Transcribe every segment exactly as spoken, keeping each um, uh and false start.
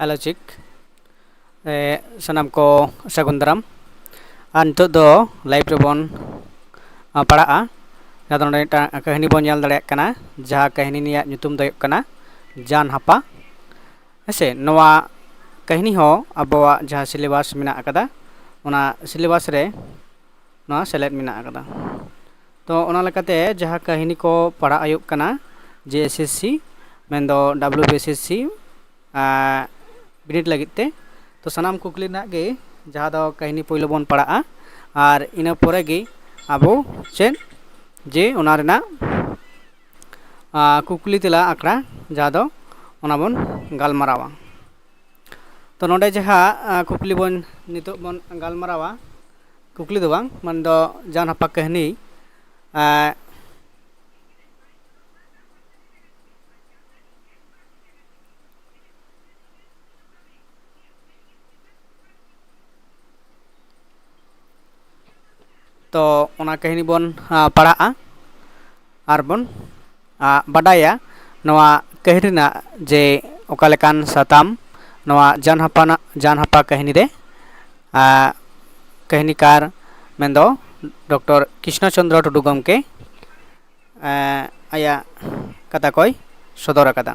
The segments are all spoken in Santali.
Hello check. ᱮ, ᱥᱟᱱᱟᱢ ᱠᱚ ᱥᱟᱹᱜᱩᱱ ᱫᱟᱨᱟᱢ᱾ ᱟᱨ ᱱᱤᱛᱚᱜ ᱫᱚ ᱞᱟᱭᱤᱵᱷ ᱨᱮᱵᱚᱱ, ᱟ, ᱯᱟᱲᱟᱜᱼᱟ᱾ ᱡᱟᱦᱟᱸ ᱫᱚ ᱱᱚᱰᱮ ᱢᱤᱫᱴᱟᱝ ᱠᱟᱹᱦᱱᱤ ᱵᱚᱱ ᱧᱮᱞ ᱫᱟᱲᱮᱭᱟᱜ ᱠᱟᱱᱟ, ᱡᱟᱦᱟᱸ ᱠᱟᱹᱦᱱᱤ ᱨᱮᱭᱟᱜ ᱧᱩᱛᱩᱢ ᱫᱚ ᱦᱩᱭᱩᱜ ᱠᱟᱱᱟ ᱡᱟᱱ ᱦᱟᱯᱟ᱾ ᱦᱮᱸᱥᱮ, ᱱᱚᱣᱟ ᱠᱟᱹᱦᱱᱤ ᱦᱚᱸ ᱟᱵᱚᱣᱟᱜ ᱡᱟᱦᱟᱸ ᱥᱤᱞᱮᱵᱟᱥ ᱢᱮᱱᱟᱜ ᱟᱠᱟᱫᱟ, ᱚᱱᱟ ᱥᱤᱞᱮᱵᱟᱥ ᱨᱮ ᱱᱚᱣᱟ ᱥᱮᱞᱮᱫ ᱢᱮᱱᱟᱜ ᱟᱠᱟᱫᱟ᱾ ᱛᱚ, ᱚᱱᱟ ᱞᱮᱠᱟᱛᱮ ᱡᱟᱦᱟᱸ ᱠᱟᱹᱦᱱᱤ ᱠᱚ ᱯᱟᱲᱦᱟᱜ ᱦᱩᱭᱩᱜ ᱠᱟᱱᱟ ᱡᱮ ᱮᱥ ᱮᱥ ᱥᱤ, ᱢᱮᱱᱫᱚ W B S S C, ᱟᱸ, ᱵᱤᱱᱤᱰ ᱞᱟᱹᱜᱤᱫ ᱛᱮ᱾ ᱛᱚ, ᱥᱟᱱᱟᱢ ᱠᱩᱠᱞᱤ ᱨᱮᱱᱟᱜ ᱜᱮ ᱡᱟᱦᱟᱸ ᱫᱚ ᱠᱟᱹᱦᱱᱤ ᱯᱳᱭᱞᱳ ᱵᱚᱱ ᱯᱟᱲᱦᱟᱜᱼᱟ, ᱟᱨ ᱤᱱᱟᱹ ᱯᱚᱨᱮ ᱜᱮ ᱟᱵᱚ ᱪᱮᱫ ᱡᱮ ᱚᱱᱟ ᱨᱮᱱᱟᱜ, ᱟᱸ, ᱠᱩᱠᱞᱤ ᱛᱮᱞᱟ ᱟᱠᱷᱲᱟ, ᱡᱟᱦᱟᱸ ᱫᱚ ᱚᱱᱟ ᱵᱚᱱ ᱜᱟᱞᱢᱟᱨᱟᱣᱟ᱾ ᱛᱚ, ᱱᱚᱰᱮ ᱡᱟᱦᱟᱸ, ᱟᱸ, ᱠᱩᱠᱞᱤ ᱵᱚᱱ ᱱᱤᱛᱚᱜ ᱵᱚᱱ ᱜᱟᱞᱢᱟᱨᱟᱣᱟ, ᱠᱩᱠᱞᱤ ᱫᱚ ᱵᱟᱝ, ᱢᱟᱱᱮ ᱫᱚ ᱡᱟᱱ ᱦᱟᱯᱟ ᱠᱟᱹᱦᱱᱤ, ᱟᱸ, ᱛᱚ, ᱚᱱᱟ ᱠᱟᱹᱦᱱᱤ ᱵᱚᱱ, ᱟᱸ, ᱯᱟᱲᱦᱟᱜᱼᱟ ᱟᱨ ᱵᱚᱱ, ᱟᱸ, ᱵᱟᱰᱟᱭᱟ ᱱᱚᱣᱟ ᱠᱟᱹᱦᱱᱤ ᱨᱮᱱᱟᱜ ᱡᱮ ᱚᱠᱟ ᱞᱮᱠᱟᱱ ᱥᱟᱛᱟᱢ ᱱᱚᱣᱟ ᱡᱟᱱ ᱦᱟᱯᱟᱱᱟᱜ, ᱡᱟᱱ ᱦᱟᱯᱟ ᱠᱟᱹᱦᱱᱤ ᱨᱮ, ᱟᱸ, ᱠᱟᱹᱦᱱᱤᱠᱟᱨ ᱢᱮᱱᱫᱚ ᱰᱚᱠᱴᱚᱨ ᱠᱨᱤᱥᱱᱚ ᱪᱚᱱᱫᱨᱚ ᱴᱩᱰᱩ ᱜᱚᱢᱠᱮ, ᱮᱸ, ᱟᱭᱟᱜ ᱠᱟᱛᱷᱟ ᱠᱚᱭ ᱥᱚᱫᱚᱨ ᱟᱠᱟᱫᱟ᱾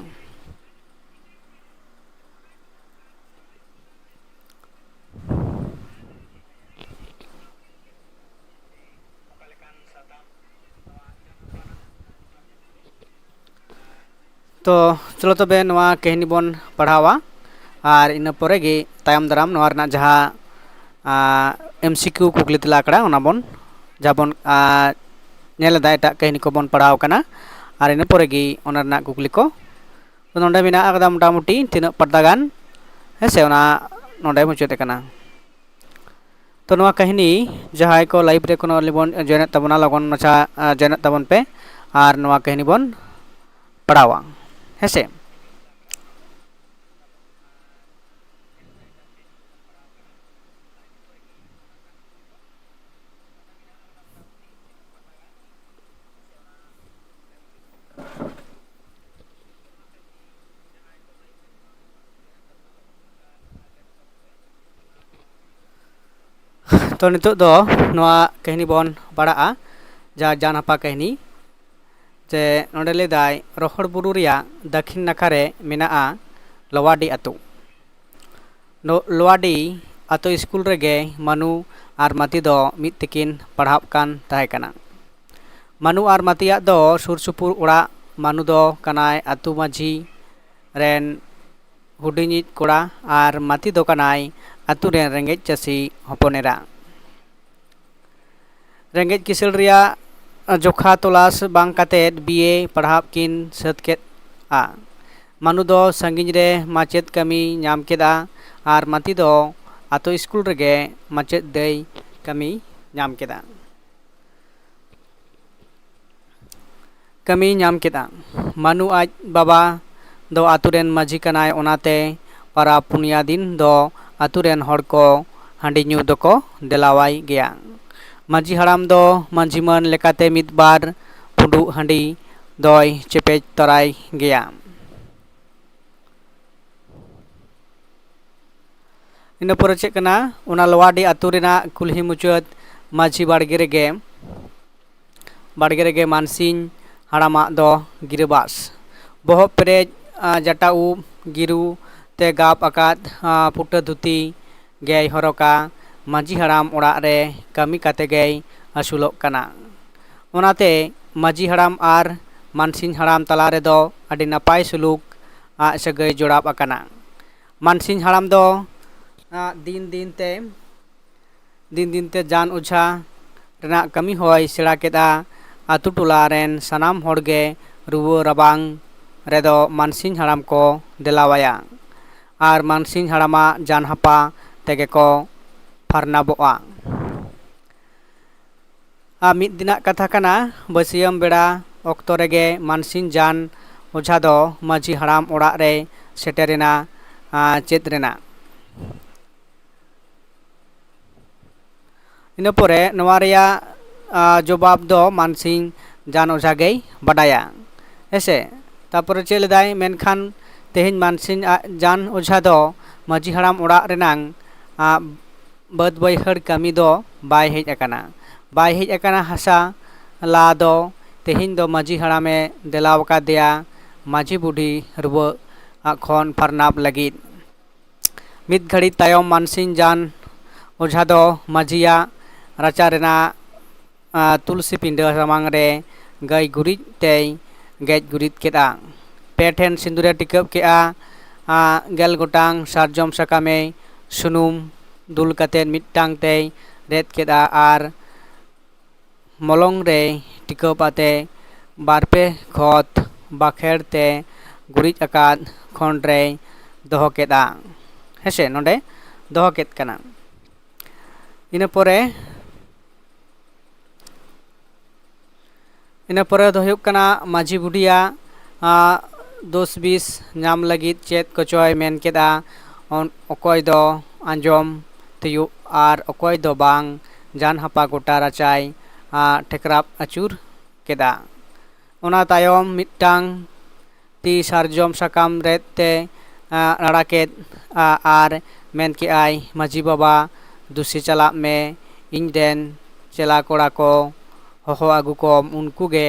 ᱛᱚ, ᱪᱚᱞᱚ ᱛᱚᱵᱮ ᱱᱚᱣᱟ ᱠᱟᱹᱦᱱᱤ ᱵᱚᱱ ᱯᱟᱲᱦᱟᱣᱟ, ᱟᱨ ᱤᱱᱟᱹ ᱯᱚᱨᱮ ᱜᱮ ᱛᱟᱭᱚᱢ ᱫᱟᱨᱟᱢ ᱱᱚᱣᱟ ᱨᱮᱱᱟᱜ ᱡᱟᱦᱟᱸ, ᱟᱸ, ᱮᱢ ᱥᱤ ᱠᱤᱭᱩ ᱠᱩᱠᱞᱤ ᱛᱮᱞᱟ ᱟᱠᱷᱲᱟ, ᱚᱱᱟ ᱵᱚᱱ ᱡᱟᱦᱟᱸ ᱵᱚᱱ, ᱟᱸ, ᱧᱮᱞ ᱮᱫᱟ, ᱮᱴᱟᱜ ᱠᱟᱹᱦᱱᱤ ᱠᱚᱵᱚᱱ ᱯᱟᱲᱦᱟᱣ ᱠᱟᱱᱟ, ᱟᱨ ᱤᱱᱟᱹ ᱯᱚᱨᱮ ᱜᱮ ᱚᱱᱟ ᱨᱮᱱᱟᱜ ᱠᱩᱠᱞᱤ ᱠᱚ᱾ ᱛᱚ, ᱱᱚᱰᱮ ᱢᱮᱱᱟᱜ ᱟᱠᱟᱫᱟ ᱢᱚᱴᱟᱢᱩᱴᱤ ᱛᱤᱱᱟᱹᱜ ᱯᱟᱛᱟ ᱜᱟᱱ, ᱦᱮᱸ ᱥᱮ, ᱚᱱᱟ ᱱᱚᱰᱮ ᱢᱩᱪᱟᱹᱫ ᱟᱠᱟᱱᱟ᱾ ᱛᱚ, ᱱᱚᱣᱟ ᱠᱟᱹᱦᱱᱤ ᱡᱟᱦᱟᱸᱭ ᱠᱚ ᱞᱟᱭᱤᱵᱷ ᱨᱮ ᱮᱠᱷᱚᱱᱚ ᱟᱹᱣᱨᱤ ᱵᱚᱱ ᱡᱚᱭᱮᱱᱮᱫ ᱛᱟᱵᱚᱱᱟ, ᱞᱚᱜᱚᱱ ᱢᱟᱪᱷᱟ, ᱟᱸ, ᱡᱚᱭᱮᱱᱚᱜ ᱛᱟᱵᱚᱱ ᱯᱮ ᱟᱨ ᱱᱚᱣᱟ ᱠᱟᱹᱦᱱᱤ ᱵᱚᱱ ᱯᱟᱲᱦᱟᱣᱟ, ᱦᱮᱸ ᱥᱮ᱾ ᱛᱚ, ᱱᱤᱛᱚᱜ ᱫᱚ ᱱᱚᱣᱟ ᱠᱟᱹᱦᱱᱤ ᱵᱚᱱ ᱯᱟᱲᱦᱟᱜᱼᱟ, ᱡᱟ ᱡᱟᱱᱦᱟᱯᱟ ᱠᱟᱹᱦᱱᱤ᱾ ᱡᱮ ᱱᱚᱰᱮ ᱞᱟᱹᱭᱫᱟᱭ, ᱨᱚᱦᱚᱲ ᱵᱩᱨᱩ ᱨᱮᱭᱟᱜ ᱫᱟᱹᱠᱷᱤᱱ ᱱᱟᱠᱷᱟ ᱨᱮ ᱢᱮᱱᱟᱜᱼᱟ ᱞᱚᱣᱟᱰᱤ ᱟᱹᱛᱩ᱾ ᱱᱚ-, ᱞᱚᱣᱟᱰᱤ ᱟᱹᱛᱩ ᱥᱠᱩᱞ ᱨᱮᱜᱮ ᱢᱟᱱᱩ ᱟᱨ ᱢᱟᱹᱛᱤ ᱫᱚ ᱢᱤᱫ ᱛᱮᱠᱤᱱ ᱯᱟᱲᱦᱟᱜ ᱠᱟᱱ ᱛᱟᱦᱮᱸ ᱠᱟᱱᱟ᱾ ᱢᱟᱱᱩ ᱟᱨ ᱢᱟᱹᱛᱤᱭᱟᱜ ᱫᱚ ᱥᱩᱨ ᱥᱩᱯᱩᱨ ᱚᱲᱟᱜ᱾ ᱢᱟᱱᱩ ᱫᱚ ᱠᱟᱱᱟᱭ ᱟᱹᱛᱩ ᱢᱟᱹᱡᱷᱤ ᱨᱮᱱ ᱦᱩᱰᱤᱧᱤᱡ ᱠᱚᱲᱟ ᱟᱨ ᱢᱟᱹᱛᱤ ᱫᱚ ᱠᱟᱱᱟᱭ ᱟᱹᱛᱩ ᱨᱮᱱ ᱨᱮᱸᱜᱮᱡ ᱪᱟᱹᱥᱤ ᱦᱚᱯᱚᱱ ᱮᱨᱟ᱾ ᱨᱮᱸᱜᱮᱡ ᱠᱤᱥᱟᱹᱬ ᱨᱮᱭᱟᱜ ᱡᱚᱠᱷᱟ ᱛᱚᱞᱟᱥ ᱵᱟᱝ ᱠᱟᱛᱮᱫ ᱵᱤ ᱮ ᱯᱟᱲᱦᱟᱣ ᱠᱤᱱ ᱥᱟᱹᱛ ᱠᱮᱫᱼᱟ᱾ ᱢᱟᱱᱩ ᱫᱚ ᱥᱟᱺᱜᱤᱧ ᱨᱮ ᱢᱟᱪᱮᱫ ᱠᱟᱹᱢᱤ ᱧᱟᱢ ᱠᱮᱫᱼᱟ ᱟᱨ ᱢᱟᱹᱛᱤ ᱫᱚ ᱟᱛᱳ ᱥᱠᱩᱞ ᱨᱮᱜᱮ ᱢᱟᱪᱮᱫ ᱫᱟᱹᱭ ᱠᱟᱹᱢᱤ ᱧᱟᱢ ᱠᱮᱫᱼᱟ᱾ ᱠᱟᱹᱢᱤ ᱧᱟᱢ ᱠᱮᱫᱼᱟ᱾ ᱢᱟᱱᱩ ᱟᱡ ᱵᱟᱵᱟ ᱫᱚ ᱟᱛᱳ ᱨᱮᱱ ᱢᱟᱹᱡᱷᱤ ᱠᱟᱱᱟᱭ, ᱚᱱᱟᱛᱮ ᱯᱟᱨᱟᱵᱽ ᱯᱩᱱᱭᱟ ᱫᱤᱱ ᱫᱚ ᱟᱛᱳ ᱨᱮᱱ ᱦᱚᱲ ᱠᱚ ᱦᱟᱺᱰᱤ ᱧᱩ ᱫᱚᱠᱚ ᱫᱮᱞᱟᱣᱟᱭ ᱜᱮᱭᱟ᱾ ᱢᱟᱹᱡᱷᱤ ᱦᱟᱲᱟᱢ ᱫᱚ ᱢᱟᱹᱡᱷᱤ ᱢᱟᱹᱱ ᱞᱮᱠᱟᱛᱮ ᱢᱤᱫ ᱵᱟᱨ ᱯᱷᱩᱰᱩᱜ ᱦᱟᱺᱰᱤ ᱫᱚᱭ ᱪᱮᱯᱮᱡ ᱛᱚᱨᱟᱭ ᱜᱮᱭᱟ᱾ ᱤᱱᱟᱹ ᱯᱚᱨᱮ ᱪᱮᱫ ᱠᱟᱱᱟ, ᱚᱱᱟ ᱞᱚᱣᱟᱰᱤ ᱟᱹᱛᱩ ᱨᱮᱱᱟᱜ ᱠᱩᱞᱦᱤ ᱢᱩᱪᱟᱹᱫ ᱢᱟᱹᱡᱷᱤ ᱵᱟᱲᱜᱮ ᱨᱮᱜᱮ, ᱵᱟᱲᱜᱮ ᱨᱮᱜᱮ ᱢᱟᱱᱥᱤᱧ ᱦᱟᱲᱟᱢᱟᱜ ᱫᱚ ᱜᱤᱨᱟᱹᱵᱟᱥ᱾ ᱵᱚᱦᱚᱜ ᱯᱮᱨᱮᱡ, ᱟ, ᱡᱟᱴᱟ ᱩᱵ, ᱜᱤᱨᱩ ᱛᱮ ᱜᱟᱵ ᱟᱠᱟᱫ, ᱟ, ᱯᱩᱴᱟᱹ ᱫᱷᱩᱛᱤ ᱜᱮᱭ ᱦᱚᱨᱚᱜᱟ᱾ ᱢᱟᱹᱡᱷᱤ ᱦᱟᱲᱟᱢ ᱚᱲᱟᱜ ᱨᱮ ᱠᱟᱹᱢᱤ ᱠᱟᱛᱮ ᱜᱮᱭ ᱟᱹᱥᱩᱞᱚᱜ ᱠᱟᱱᱟ᱾ ᱚᱱᱟᱛᱮ ᱢᱟᱹᱡᱷᱤ ᱦᱟᱲᱟᱢ ᱟᱨ ᱢᱟᱱᱥᱤᱧ ᱦᱟᱲᱟᱢ ᱛᱟᱞᱟ ᱨᱮᱫᱚ ᱟᱹᱰᱤ ᱱᱟᱯᱟᱭ ᱥᱩᱞᱩᱠ ᱟᱜ ᱥᱟᱹᱜᱟᱹᱭ ᱡᱚᱲᱟᱣ ᱟᱠᱟᱱᱟ᱾ ᱢᱟᱱᱥᱤᱧ ᱦᱟᱲᱟᱢ ᱫᱚ, ᱟ, ᱫᱤᱱ ᱫᱤᱱ ᱛᱮ, ᱫᱤᱱ ᱫᱤᱱ ᱛᱮ ᱡᱟᱱ ᱚᱡᱷᱟ ᱨᱮᱱᱟᱜ ᱠᱟᱹᱢᱤ ᱦᱚᱸᱭ ᱥᱮᱬᱟ ᱠᱮᱫᱼᱟ᱾ ᱟᱛᱳ ᱴᱚᱞᱟ ᱨᱮᱱ ᱥᱟᱱᱟᱢ ᱦᱚᱲ ᱜᱮ ᱨᱩᱣᱟᱹ ᱨᱟᱵᱟᱝ ᱨᱮᱫᱚ ᱢᱟᱱᱥᱤᱧ ᱦᱟᱲᱟᱢ ᱠᱚ ᱫᱮᱞᱟᱣᱟᱭᱟ ᱟᱨ ᱢᱟᱱᱥᱤᱧ ᱦᱟᱲᱟᱢᱟᱜ ᱡᱟᱱᱦᱟᱯᱟ ᱛᱮᱜᱮ ᱠᱚ ᱯᱷᱟᱨᱱᱟᱵᱚᱜᱼᱟ᱾ ᱟᱨ ᱢᱤᱫ ᱫᱤᱱᱟᱜ ᱠᱟᱛᱷᱟ ᱠᱟᱱᱟ, ᱵᱟᱹᱥᱭᱟᱹᱢ ᱵᱮᱲᱟ ᱚᱠᱛᱚ ᱨᱮᱜᱮ ᱢᱟᱱᱥᱤᱧ ᱡᱟᱱ ᱚᱡᱷᱟ ᱫᱚ ᱢᱟᱹᱡᱷᱤ ᱦᱟᱲᱟᱢ ᱚᱲᱟᱜ ᱨᱮᱭ ᱥᱮᱴᱮᱨᱮᱱᱟ, ᱟ, ᱪᱮᱫ ᱨᱮᱱᱟᱜ᱾ ᱤᱱᱟᱹ ᱯᱚᱨᱮ ᱱᱚᱣᱟ ᱨᱮᱭᱟᱜ, ᱟ, ᱡᱚᱵᱟᱵ ᱫᱚ ᱢᱟᱱᱥᱤᱧ ᱡᱟᱱ ᱚᱡᱷᱟ ᱜᱮᱭ ᱵᱟᱰᱟᱭᱟ, ᱦᱮᱸᱥᱮ᱾ ᱛᱟᱨᱯᱚᱨᱮ ᱪᱮᱫ ᱞᱮᱫᱟᱭ, ᱢᱮᱱᱠᱷᱟᱱ ᱛᱮᱦᱮᱧ ᱢᱟᱱᱥᱤᱧ ᱟᱡ ᱡᱟᱱ ᱚᱡᱷᱟ ᱫᱚ ᱢᱟᱹᱡᱷᱤ ᱦᱟᱲᱟᱢ ᱚᱲᱟᱜ ᱨᱮᱱᱟᱝ, ᱟ, ᱵᱟᱹᱫᱽ ᱵᱟᱹᱭᱦᱟᱹᱲ ᱠᱟᱹᱢᱤ ᱫᱚ ᱵᱟᱭ ᱦᱮᱡ ᱟᱠᱟᱱᱟ᱾ ᱵᱟᱭ ᱦᱮᱡ ᱟᱠᱟᱱᱟ ᱦᱟᱥᱟ ᱞᱟ ᱫᱚ᱾ ᱛᱮᱦᱮᱧ ᱫᱚ ᱢᱟᱹᱡᱷᱤ ᱦᱟᱲᱟᱢᱮ ᱫᱮᱞᱟᱣ ᱟᱠᱟᱫᱮᱭᱟ ᱢᱟᱹᱡᱷᱤ ᱵᱩᱰᱷᱤ ᱨᱩᱣᱟᱹᱜ ᱠᱷᱚᱱ ᱯᱷᱟᱨᱱᱟᱯ ᱞᱟᱹᱜᱤᱫ᱾ ᱢᱤᱫ ᱜᱷᱟᱹᱲᱤᱡ ᱛᱟᱭᱚᱢ ᱢᱟᱱᱥᱤᱧ ᱡᱟᱱ ᱚᱡᱷᱟ ᱫᱚ ᱢᱟᱹᱡᱷᱤᱭᱟᱜ ᱨᱟᱪᱟ ᱨᱮᱱᱟᱜ ᱟᱨ ᱛᱩᱞᱥᱤ ᱯᱤᱸᱰᱟᱹ ᱥᱟᱢᱟᱝ ᱨᱮ ᱜᱟᱹᱭ ᱜᱩᱨᱤᱡ ᱛᱮᱭ ᱜᱮᱡ ᱜᱩᱨᱤᱡ ᱠᱮᱫᱼᱟ᱾ ᱯᱮ ᱴᱷᱮᱱ ᱥᱤᱸᱫᱩᱨᱮ ᱴᱤᱠᱟᱹᱵ ᱠᱮᱫᱼᱟ᱾ ᱟᱨ ᱜᱮᱞ ᱜᱚᱴᱟᱝ ᱥᱟᱨᱡᱚᱢ ᱥᱟᱠᱟᱢᱮ ᱥᱩᱱᱩᱢ ᱫᱩᱞ ᱠᱟᱛᱮ ᱢᱤᱫᱴᱟᱝ ᱛᱮᱭ ᱨᱮᱫ ᱠᱮᱫᱼᱟ ᱟᱨ ᱢᱚᱞᱚᱝ ᱨᱮᱭ ᱴᱤᱠᱟᱹᱵ ᱟᱛᱮ ᱵᱟᱨᱯᱮ ᱠᱷᱚᱛ ᱵᱟᱠᱷᱮᱲ ᱛᱮ ᱜᱩᱨᱤᱡ ᱟᱠᱟᱫ ᱠᱷᱚᱸᱰ ᱨᱮᱭ ᱫᱚᱦᱚ ᱠᱮᱫᱼᱟ᱾ ᱦᱮᱸᱥᱮ, ᱱᱚᱰᱮ ᱫᱚᱦᱚ ᱠᱮᱫ ᱠᱟᱱᱟ᱾ ᱤᱱᱟᱹ ᱯᱚᱨᱮ ᱤᱱᱟᱹ ᱯᱚᱨᱮ ᱫᱚ ᱦᱩᱭᱩᱜ ᱠᱟᱱᱟ ᱢᱟᱹᱡᱷᱤ ᱵᱩᱰᱷᱤᱭᱟᱜ ᱫᱳᱥ ᱵᱤᱥ ᱧᱟᱢ ᱞᱟᱹᱜᱤᱫ ᱪᱮᱫ ᱠᱚᱪᱚᱭ ᱢᱮᱱ ᱠᱮᱫᱟ᱾ ᱚᱠᱚᱭ ᱫᱚ ᱟᱸᱡᱚᱢ ᱛᱤᱭᱳᱜ ᱟᱨ ᱚᱠᱚᱭ ᱫᱚ ᱵᱟᱝ, ᱡᱟᱱᱦᱟᱯᱟ ᱜᱚᱴᱟ ᱨᱟᱪᱟᱭ ᱴᱷᱮᱠᱨᱟᱵ ᱟᱹᱪᱩᱨ ᱠᱮᱫᱟ᱾ ᱚᱱᱟ ᱛᱟᱭᱚᱢ ᱢᱤᱫᱴᱟᱝ ᱛᱤ ᱥᱟᱨᱡᱚᱢ ᱥᱟᱠᱟᱢ ᱨᱮᱫ ᱛᱮ ᱨᱟᱲᱟ ᱠᱮᱫ ᱟᱨ ᱢᱮᱱ ᱠᱮᱫᱼᱟᱭ, ᱢᱟᱹᱡᱷᱤ ᱵᱟᱵᱟ, ᱫᱩᱥᱤ ᱪᱟᱞᱟᱜ ᱢᱮ, ᱤᱧ ᱨᱮᱱ ᱪᱮᱞᱟ ᱠᱚᱲᱟ ᱠᱚ ᱦᱚᱦᱚ ᱟᱹᱜᱩ ᱠᱚᱢ, ᱩᱱᱠᱩ ᱜᱮ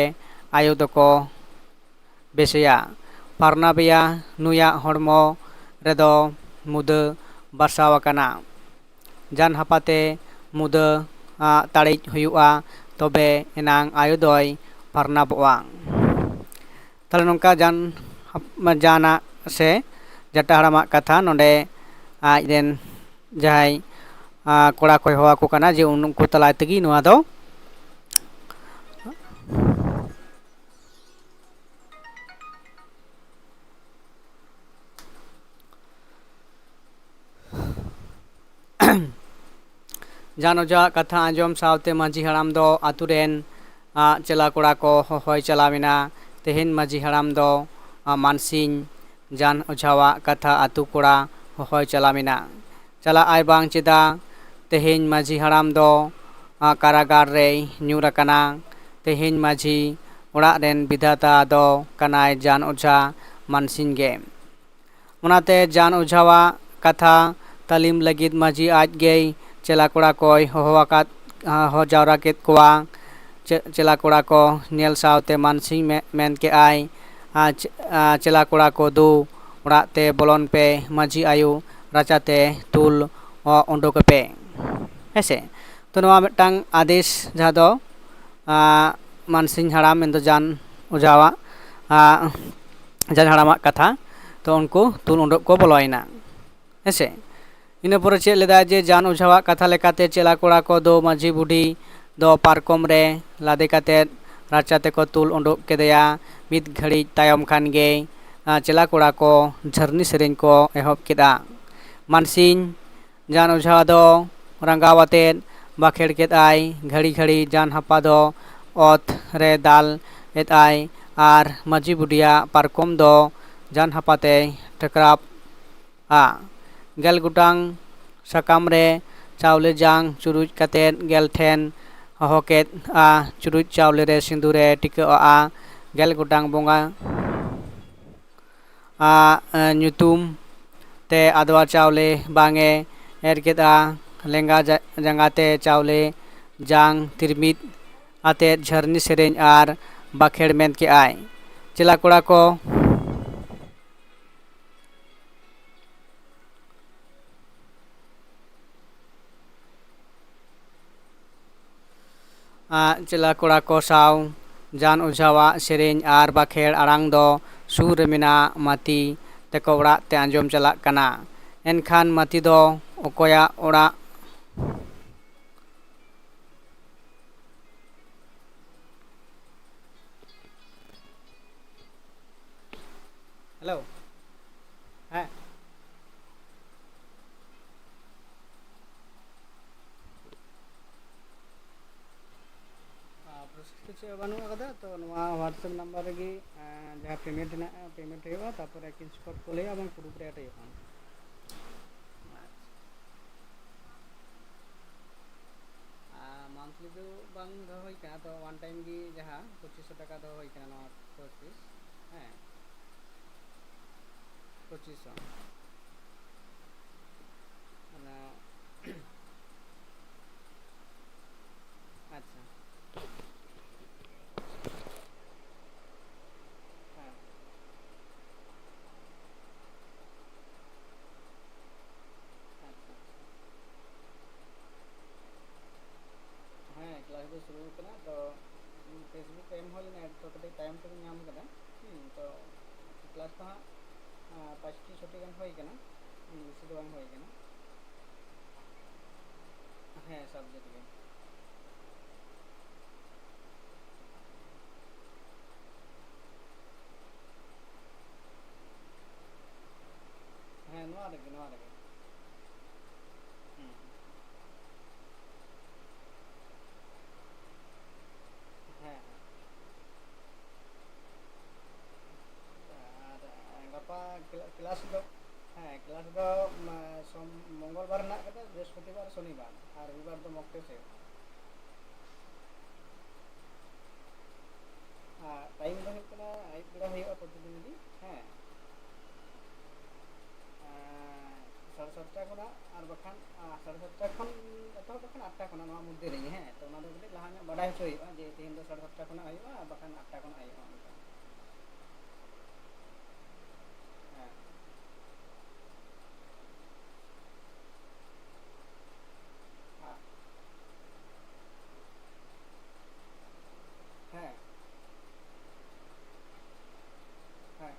ᱟᱭᱳ ᱫᱚᱠᱚ ᱵᱮᱥᱮᱭᱟ, ᱯᱷᱟᱨᱱᱟᱵᱮᱭᱟ᱾ ᱱᱩᱭᱟᱜ ᱦᱚᱲᱢᱚ ᱨᱮᱫᱚ ᱢᱩᱫᱟᱹ ᱵᱟᱥᱟᱣ ᱟᱠᱟᱱᱟ᱾ ᱡᱟᱱᱦᱟᱯᱟᱛᱮ ᱢᱩᱫᱟᱹ ᱛᱟᱲᱤᱡ ᱦᱩᱭᱩᱜᱼᱟ, ᱛᱚᱵᱮ ᱮᱱᱟᱝ ᱟᱭᱳ ᱫᱚᱭ ᱯᱷᱟᱨᱱᱟᱵᱚᱜᱼᱟ᱾ ᱛᱟᱦᱞᱮ ᱱᱚᱝᱠᱟ ᱡᱟᱱ ᱡᱟᱱᱟᱜ ᱥᱮ ᱡᱟᱴᱟ ᱦᱟᱲᱟᱢᱟᱜ ᱠᱟᱛᱷᱟ ᱱᱚᱰᱮ ᱟᱡ ᱨᱮᱱ ᱡᱟᱦᱟᱸᱭ ᱠᱚᱲᱟ ᱠᱚᱭ ᱦᱚᱦᱚ ᱟᱠᱚ ᱠᱟᱱᱟ, ᱡᱮ ᱩᱱᱠᱩ ᱛᱟᱞᱟ ᱛᱮᱜᱮ ᱱᱚᱣᱟ ᱫᱚ ᱡᱟᱱ ᱚᱡᱷᱟᱣᱟᱜ ᱠᱟᱛᱷᱟ ᱟᱸᱡᱚᱢ ᱥᱟᱶᱛᱮ ᱢᱟᱹᱡᱷᱤ ᱦᱟᱲᱟᱢ ᱫᱚ ᱟᱛᱳ ᱨᱮᱱ ᱪᱮᱞᱟ ᱠᱚᱲᱟ ᱠᱚ ᱦᱚᱦᱚᱭ ᱪᱟᱞᱟᱣ ᱮᱱᱟ᱾ ᱛᱮᱦᱮᱧ ᱢᱟᱹᱡᱷᱤ ᱦᱟᱲᱟᱢ ᱫᱚ ᱢᱟᱱᱥᱤᱧ ᱡᱟᱱ ᱚᱡᱷᱟᱣᱟᱜ ᱠᱟᱛᱷᱟ ᱟᱛᱳ ᱠᱚᱲᱟ ᱦᱚᱦᱚᱭ ᱪᱟᱞᱟᱣ ᱮᱱᱟ᱾ ᱪᱟᱞᱟᱜ ᱟᱭ ᱵᱟᱝ ᱪᱮᱫᱟᱜ? ᱛᱮᱦᱮᱧ ᱢᱟᱹᱡᱷᱤ ᱦᱟᱲᱟᱢ ᱫᱚ ᱠᱟᱨᱟᱜᱟᱨ ᱨᱮᱭ ᱧᱩᱨ ᱟᱠᱟᱱᱟ᱾ ᱛᱮᱦᱮᱧ ᱢᱟᱹᱡᱷᱤ ᱚᱲᱟᱜ ᱨᱮᱱ ᱵᱤᱫᱷᱟᱛᱟ ᱫᱚ ᱠᱟᱱᱟᱭ ᱡᱟᱱ ᱚᱡᱷᱟ ᱢᱟᱱᱥᱤᱧ ᱜᱮ᱾ ᱚᱱᱟᱛᱮ ᱡᱟᱱ ᱚᱡᱷᱟᱣᱟᱜ ᱠᱟᱛᱷᱟ ᱛᱟᱹᱞᱤᱢ ᱞᱟᱹᱜᱤᱫ ᱢᱟᱹᱡᱷᱤ ᱟᱡ ᱜᱮᱭ ᱪᱮᱞᱟ ᱠᱚᱲᱟ ᱠᱚᱭ ᱦᱚᱦᱚ ᱟᱠᱟᱫ, ᱦᱚᱦᱚ ᱡᱟᱣᱨᱟ ᱠᱮᱫ ᱠᱚᱣᱟ᱾ ᱪᱮ-, ᱪᱮᱞᱟ ᱠᱚᱲᱟ ᱠᱚ ᱧᱮᱞ ᱥᱟᱶᱛᱮ ᱢᱟᱱᱥᱤᱝ ᱢᱮ-, ᱢᱮᱱ ᱠᱮᱫᱼᱟᱭ, ᱟᱨ ᱪᱮ-, ᱟᱨ ᱪᱮᱞᱟ ᱠᱚᱲᱟ ᱠᱚ ᱫᱩ ᱚᱲᱟᱜ ᱛᱮ ᱵᱚᱞᱚᱱ ᱯᱮ, ᱢᱟᱹᱡᱷᱤ ᱟᱭᱳ ᱨᱟᱪᱟᱛᱮ ᱛᱩᱞ ᱚ-, ᱩᱰᱩᱠ ᱯᱮ᱾ ᱦᱮᱸ ᱥᱮ? ᱛᱚ, ᱱᱚᱣᱟ ᱢᱤᱫᱴᱟᱝ ᱟᱫᱮᱥ, ᱡᱟᱦᱟᱸ ᱫᱚ, ᱟᱸ, ᱢᱟᱱᱥᱤᱝ ᱦᱟᱲᱟᱢ ᱢᱮᱱᱫᱚ ᱡᱟᱱ ᱚᱡᱷᱟᱣᱟᱜ, ᱟᱸ, ᱡᱟᱱ ᱦᱟᱲᱟᱢᱟᱜ ᱠᱟᱛᱷᱟ᱾ ᱛᱚ, ᱩᱱᱠᱩ ᱛᱩᱞ ᱩᱰᱩᱠ ᱠᱚ ᱵᱚᱞᱚᱭᱮᱱᱟ᱾ ᱦᱮᱸ ᱥᱮ? ᱤᱱᱟᱹ ᱯᱚᱨᱮ ᱪᱮᱫ ᱞᱮᱫᱟᱭ ᱡᱮ ᱡᱟᱱ ᱚᱡᱷᱟᱣᱟᱜ ᱠᱟᱛᱷᱟ ᱞᱮᱠᱟᱛᱮ ᱪᱮᱞᱟ ᱠᱚᱲᱟ ᱠᱚ ᱫᱚ ᱢᱟᱹᱡᱷᱤ ᱵᱩᱰᱷᱤ ᱫᱚ ᱯᱟᱨᱠᱚᱢ ᱨᱮ ᱞᱟᱫᱮ ᱠᱟᱛᱮᱫ ᱨᱟᱪᱟ ᱛᱮᱠᱚ ᱛᱩᱞ ᱩᱰᱩᱠ ᱠᱮᱫᱮᱭᱟ᱾ ᱢᱤᱫ ᱜᱷᱟᱹᱲᱤᱡ ᱛᱟᱭᱚᱢ ᱠᱷᱟᱱ ᱜᱮ, ᱟᱸ, ᱪᱮᱞᱟ ᱠᱚᱲᱟ ᱠᱚ ᱡᱷᱟᱹᱨᱱᱤ ᱥᱮᱨᱮᱧ ᱠᱚ ᱮᱦᱚᱵ ᱠᱮᱫᱟ᱾ ᱢᱟᱱᱥᱤᱝ ᱡᱟᱱ ᱚᱡᱷᱟ ᱫᱚ ᱨᱟᱸᱜᱟᱣ ᱟᱛᱮᱫ ᱵᱟᱠᱷᱮᱲ ᱠᱮᱫᱟᱭ᱾ ᱜᱷᱟᱹᱲᱤ ᱜᱷᱟᱹᱲᱤ ᱡᱟᱱ ᱦᱟᱯᱟ ᱫᱚ ᱚᱛ ᱨᱮ ᱫᱟᱞ ᱮᱫᱟᱭ ᱟᱨ ᱢᱟᱹᱡᱷᱤ ᱵᱩᱰᱷᱤᱭᱟᱜ ᱯᱟᱨᱠᱚᱢ ᱫᱚ ᱡᱟᱱ ᱦᱟᱯᱟ ᱛᱮᱭ ᱴᱷᱟᱠᱨᱟᱵ ᱟ᱾ ᱜᱮᱞ ᱜᱚᱴᱟᱝ ᱥᱟᱠᱟᱢ ᱨᱮ ᱪᱟᱣᱞᱮ ᱡᱟᱝ ᱪᱩᱨᱩᱡ ᱠᱟᱛᱮᱫ ᱜᱮᱞ ᱴᱷᱮᱱ ᱦᱚᱦᱚ ᱠᱮᱫᱼᱟ᱾ ᱪᱩᱨᱩᱡ ᱪᱟᱣᱞᱮ ᱨᱮ ᱥᱤᱸᱫᱩᱨᱮ ᱴᱤᱠᱟᱹᱣᱟᱜᱼᱟ᱾ ᱜᱮᱞ ᱜᱚᱴᱟᱝ ᱵᱚᱸᱜᱟ ᱟᱜ, ᱮ, ᱧᱩᱛᱩᱢ ᱛᱮ ᱟᱫᱽᱣᱟ ᱪᱟᱣᱞᱮ ᱵᱟᱝ ᱮ ᱮᱨ ᱠᱮᱫᱼᱟ᱾ ᱞᱮᱸᱜᱟ ᱡᱟ-, ᱡᱟᱸᱜᱟ ᱛᱮ ᱪᱟᱣᱞᱮ ᱡᱟᱝ ᱛᱤᱨᱢᱤᱫ ᱟᱛᱮᱫ ᱡᱷᱟᱹᱨᱱᱤ ᱥᱮᱨᱮᱧ ᱟᱨ ᱵᱟᱠᱷᱮᱲ ᱢᱮᱱ ᱠᱮᱫᱼᱟᱭ, ᱪᱮᱞᱟ ᱠᱚᱲᱟ ᱠᱚ, ᱟᱜ, ᱪᱮᱞᱟ ᱠᱚᱲᱟ ᱠᱚ ᱥᱟᱶ ᱡᱟᱱ ᱚᱡᱷᱟᱣᱟᱜ ᱥᱮᱨᱮᱧ ᱟᱨ ᱵᱟᱠᱷᱮᱲ ᱟᱲᱟᱝ ᱫᱚ ᱥᱩᱨ ᱨᱮ ᱢᱮᱱᱟᱜ ᱢᱟᱹᱛᱤ ᱛᱮᱠᱚ ᱚᱲᱟᱜ ᱛᱮ ᱟᱸᱡᱚᱢ ᱪᱟᱞᱟᱜ ᱠᱟᱱᱟ᱾ ᱮᱱᱠᱷᱟᱱ ᱢᱟᱹᱛᱤ ᱫᱚ ᱚᱠᱚᱭᱟᱜ ᱚᱲᱟᱜ ᱦᱮᱞᱳ᱾ ᱦᱮᱸ᱾ ᱟᱨ ᱯᱨᱚᱥᱮᱥ ᱫᱚ ᱪᱮᱫ ᱦᱚᱸ ᱵᱟᱹᱱᱩᱜ ᱟᱠᱟᱫᱟ, ᱛᱚ ᱱᱚᱣᱟ WhatsApp ᱱᱟᱢᱵᱟᱨ ᱨᱮᱜᱮ, ᱮᱸ, ᱡᱟᱦᱟᱸ ᱯᱮᱢᱮᱱᱴ ᱦᱮᱱᱟᱜᱼᱟ, ᱯᱮᱢᱮᱱᱴ ᱦᱩᱭᱩᱜᱼᱟ, ᱛᱟᱨᱯᱚᱨᱮ ᱥᱠᱨᱤᱱᱥᱚᱴ ᱠᱩᱞ ᱦᱩᱭᱩᱜᱼᱟ ᱮᱵᱚᱝ ᱯᱨᱩᱯᱷ ᱨᱮ ᱮᱰ ᱦᱩᱭᱩᱜᱼᱟ᱾ ᱟᱨ ᱢᱟᱱᱛᱷᱞᱤ ᱫᱚ ᱵᱟᱝ ᱫᱚᱦᱚ ᱦᱩᱭ ᱠᱟᱱᱟ, ᱛᱚ ᱚᱣᱟᱱ ᱴᱟᱭᱤᱢ ᱜᱮ ᱡᱟᱦᱟᱸ ᱯᱚᱸᱪᱤᱥ ᱥᱚ ᱴᱟᱠᱟ ᱫᱚᱦᱚ ᱦᱩᱭ ᱠᱟᱱᱟ ᱱᱚᱣᱟ ᱠᱳᱨᱥ ᱯᱷᱤᱥ᱾ ᱦᱮᱸ, ᱯᱚᱸᱪᱤᱥ ᱥᱚ᱾ ᱚᱱᱟ ᱫᱚ ᱵᱟᱝ ᱦᱩᱭ ᱠᱟᱱᱟ᱾ ᱦᱮᱸ, subject ᱜᱮ᱾ ᱦᱮᱸ, ᱱᱚᱣᱟ ᱨᱮᱜᱮ, ᱱᱚᱣᱟ ᱨᱮᱜᱮ᱾ ᱦᱩᱸ᱾ ᱦᱮᱸ, ᱦᱮᱸ᱾ ᱟᱨ ᱜᱟᱯᱟ ᱠᱞᱟ-, class ᱫᱚ, ᱦᱮᱸ, class ᱫᱚ, ᱢᱟ, ᱥᱚᱢ-, ᱢᱚᱝᱜᱚᱞ ᱵᱟᱨ ᱦᱮᱱᱟᱜ ᱠᱟᱫᱟ, ᱵᱨᱤᱦᱚᱥᱯᱚᱛᱤᱵᱟᱨ, ᱥᱚᱱᱤᱵᱟᱨ, ᱟᱨ ᱨᱚᱵᱤᱵᱟᱨ ᱫᱚ mock test ᱦᱩᱭᱩᱜᱼᱟ᱾ ᱟᱨ time ᱫᱚ ᱦᱩᱭᱩᱜ ᱠᱟᱱᱟ, ᱟᱹᱭᱩᱵ ᱵᱮᱲᱟ ᱦᱩᱭᱩᱜᱼᱟ ᱯᱨᱚᱛᱤᱫᱤᱱ ᱜᱮ, ᱦᱮᱸ᱾ ᱟᱨ ᱥᱟᱲᱮ ᱥᱟᱛᱴᱟ ᱠᱷᱚᱱᱟᱜ, ᱟᱨ ᱵᱟᱠᱷᱟᱱ, ᱟᱨ ᱥᱟᱲᱮ ᱥᱟᱛᱴᱟ ᱠᱷᱚᱱ ᱮᱛᱚᱦᱚᱵ ᱞᱮᱠᱷᱟᱱ ᱟᱴᱴᱟ ᱠᱷᱚᱱᱟᱜ, ᱱᱚᱣᱟ ᱢᱚᱫᱽᱫᱷᱮ ᱨᱮᱜᱮ, ᱦᱮᱸ᱾ ᱛᱚ, ᱚᱱᱟ ᱫᱚ ᱠᱟᱹᱴᱤᱡ ᱞᱟᱦᱟ ᱧᱚᱜ ᱵᱟᱰᱟᱭ ᱦᱚᱪᱚ ᱦᱩᱭᱩᱜᱼᱟ ᱡᱮ ᱛᱮᱦᱮᱧ ᱫᱚ ᱥᱟᱲᱮ ᱥᱟᱛᱴᱟ ᱠᱷᱚᱱᱟᱜ ᱦᱩᱭᱩᱜᱼᱟ, ᱟᱨ ᱵᱟᱠᱷᱟᱱ ᱟᱴᱴᱟ ᱠᱷᱚᱱᱟᱜ ᱦᱩᱭᱩᱜᱼᱟ, ᱚᱱᱠᱟ᱾ ᱦᱮᱸ᱾ ᱦᱮᱸ᱾ ᱦᱮᱸ᱾ ᱦᱮᱸ᱾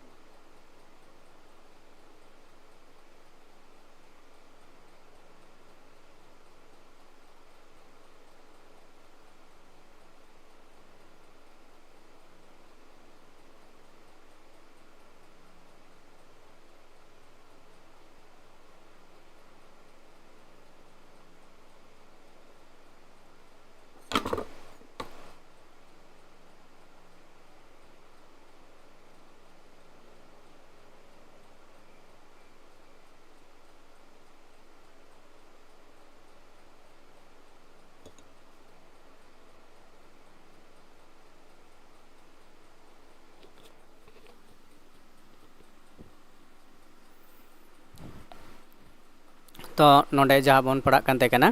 ᱛᱚ, ᱱᱚᱰᱮ ᱡᱟᱦᱟᱸ ᱵᱚᱱ ᱯᱟᱲᱦᱟᱜ ᱠᱟᱱ ᱛᱟᱦᱮᱸ ᱠᱟᱱᱟ,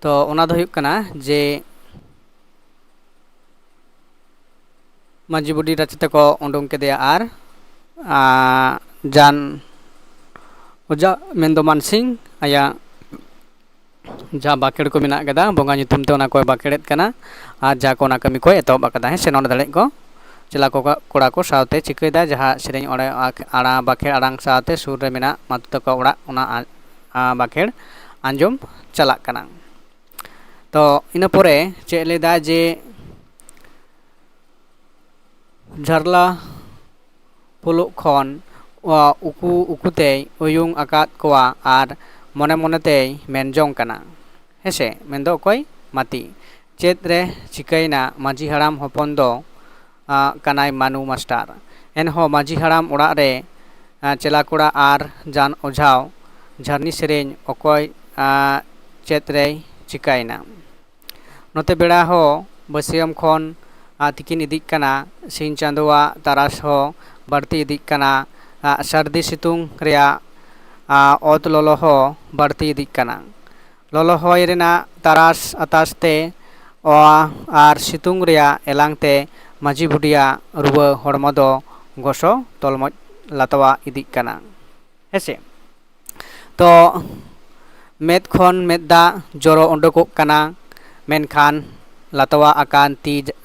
ᱛᱚ, ᱚᱱᱟ ᱫᱚ ᱦᱩᱭᱩᱜ ᱠᱟᱱᱟ ᱡᱮ ᱢᱟᱹᱡᱷᱤ ᱵᱩᱰᱷᱤ ᱨᱟᱪᱟ ᱛᱮᱠᱚ ᱩᱰᱩᱝ ᱠᱮᱫᱮᱭᱟ ᱟᱨ, ᱟᱸ, ᱡᱟᱱ ᱚᱡᱟ ᱢᱮᱱᱫᱚ ᱢᱟᱱᱥᱤᱝ ᱟᱭᱟᱜ ᱡᱟᱦᱟᱸ ᱵᱟᱸᱠᱷᱮᱲ ᱠᱚ ᱢᱮᱱᱟᱜ ᱠᱟᱫᱟ, ᱵᱚᱸᱜᱟ ᱧᱩᱛᱩᱢ ᱛᱮ ᱚᱱᱟ ᱠᱚᱭ ᱵᱟᱸᱠᱷᱮᱲᱮᱫ ᱠᱟᱱᱟ ᱟᱨ ᱡᱟᱦᱟᱸ ᱠᱚ ᱚᱱᱟ ᱠᱟᱹᱢᱤ ᱠᱚᱭ ᱮᱛᱚᱦᱚᱵ ᱟᱠᱟᱫᱟ, ᱦᱮᱸ ᱥᱮ, ᱱᱚᱰᱮ ᱫᱟᱲᱮᱭᱟᱜ ᱠᱚ᱾ ᱪᱮᱞᱟ ᱠᱚ, ᱠᱚᱲᱟ ᱠᱚ ᱥᱟᱶᱛᱮ ᱪᱤᱠᱟᱹᱭᱮᱫᱟ, ᱡᱟᱦᱟᱸ ᱥᱮᱨᱮᱧ ᱚᱸᱰᱮ ᱟᱲᱟᱝ, ᱵᱟᱠᱷᱮᱲ ᱟᱲᱟᱝ ᱥᱟᱶᱛᱮ ᱥᱩᱨ ᱨᱮ ᱢᱮᱱᱟᱜ ᱢᱟᱛᱩ ᱛᱟᱠᱚ ᱚᱲᱟᱜ, ᱚᱱᱟ ᱟ-, ᱟ, ᱵᱟᱠᱷᱮᱲ ᱟᱸᱡᱚᱢ ᱪᱟᱞᱟᱜ ᱠᱟᱱᱟ᱾ ᱛᱚ ᱤᱱᱟᱹ ᱯᱚᱨᱮ ᱪᱮᱫ ᱞᱟᱹᱭᱫᱟ ᱡᱮ ᱡᱷᱟᱨᱞᱟ ᱯᱷᱩᱞᱩᱜ ᱠᱷᱚᱱ, ᱟ, ᱩᱠᱩ ᱩᱠᱩᱛᱮᱭ ᱩᱭᱩᱝ ᱟᱠᱟᱫ ᱠᱚᱣᱟ ᱟᱨ ᱢᱚᱱᱮ ᱢᱚᱱᱮᱛᱮᱭ ᱢᱮᱱ ᱡᱚᱝ ᱠᱟᱱᱟ, ᱦᱮᱸᱥᱮ, ᱢᱮᱱᱫᱚ ᱚᱠᱚᱭ? ᱢᱟᱹᱛᱤ᱾ ᱪᱮᱫ ᱨᱮ ᱪᱤᱠᱟᱹᱭᱮᱱᱟ? ᱢᱟᱹᱡᱷᱤ ᱦᱟᱲᱟᱢ ᱦᱚᱯᱚᱱ ᱫᱚ, ᱟ, ᱠᱟᱱᱟᱭ ᱢᱟᱱᱩ ᱢᱟᱥᱴᱟᱨ᱾ ᱮᱱᱦᱚᱸ ᱢᱟᱹᱡᱷᱤ ᱦᱟᱲᱟᱢ ᱚᱲᱟᱜ ᱨᱮ, ᱟ, ᱪᱮᱞᱟ ᱠᱚᱲᱟ ᱟᱨ ᱡᱟᱱ ᱚᱡᱷᱟᱣ ᱡᱷᱟᱨᱱᱤ ᱥᱮᱨᱮᱧ ᱚᱠᱚᱭ, ᱟ, ᱪᱮᱫ ᱨᱮᱭ ᱪᱤᱠᱟᱹᱭᱮᱱᱟ? ᱱᱚᱛᱮ ᱵᱮᱲᱟ ᱦᱚᱸ ᱵᱟᱹᱥᱭᱟᱹᱢ ᱠᱷᱚᱱ, ᱟ, ᱛᱤᱠᱤᱱ ᱤᱫᱤᱜ ᱠᱟᱱᱟ᱾ ᱥᱤᱧ ᱪᱟᱸᱫᱳᱣᱟᱜ ᱛᱟᱨᱟᱥ ᱦᱚᱸ ᱵᱟᱹᱲᱛᱤ ᱤᱫᱤᱜ ᱠᱟᱱᱟ᱾ ᱟ, ᱥᱟᱹᱨᱫᱤ ᱥᱤᱛᱩᱝ ᱨᱮᱭᱟᱜ, ᱟ, ᱚᱛ ᱞᱚᱞᱚ ᱦᱚᱸ ᱵᱟᱹᱲᱛᱤ ᱤᱫᱤᱜ ᱠᱟᱱᱟ᱾ ᱞᱚᱞᱚ ᱦᱚᱭ ᱨᱮᱱᱟᱜ ᱛᱟᱨᱟᱥ ᱟᱛᱟᱥ ᱛᱮ, ᱚ, ᱟᱨ ᱥᱤᱛᱩᱝ ᱨᱮᱭᱟᱜ ᱮᱞᱟᱝ ᱛᱮ ᱢᱟᱹᱡᱷᱤ ᱵᱩᱰᱷᱤᱭᱟᱜ ᱨᱩᱣᱟᱹ ᱦᱚᱲᱢᱚ ᱫᱚ ᱜᱚᱥᱚ ᱛᱚᱞᱢᱚᱡ ᱞᱟᱛᱣᱟ ᱤᱫᱤᱜ ᱠᱟᱱᱟ᱾ ᱦᱮᱸᱥᱮ? ᱛᱚ ᱢᱮᱫ ᱠᱷᱚᱱ ᱢᱮᱫ ᱫᱟᱜ ᱡᱚᱨᱚ ᱩᱰᱩᱠᱚᱜ ᱠᱟᱱᱟ, ᱢᱮᱱᱠᱷᱟᱱ ᱞᱟᱛᱣᱟ ᱟᱠᱟᱱ ᱛᱤ ᱡ-,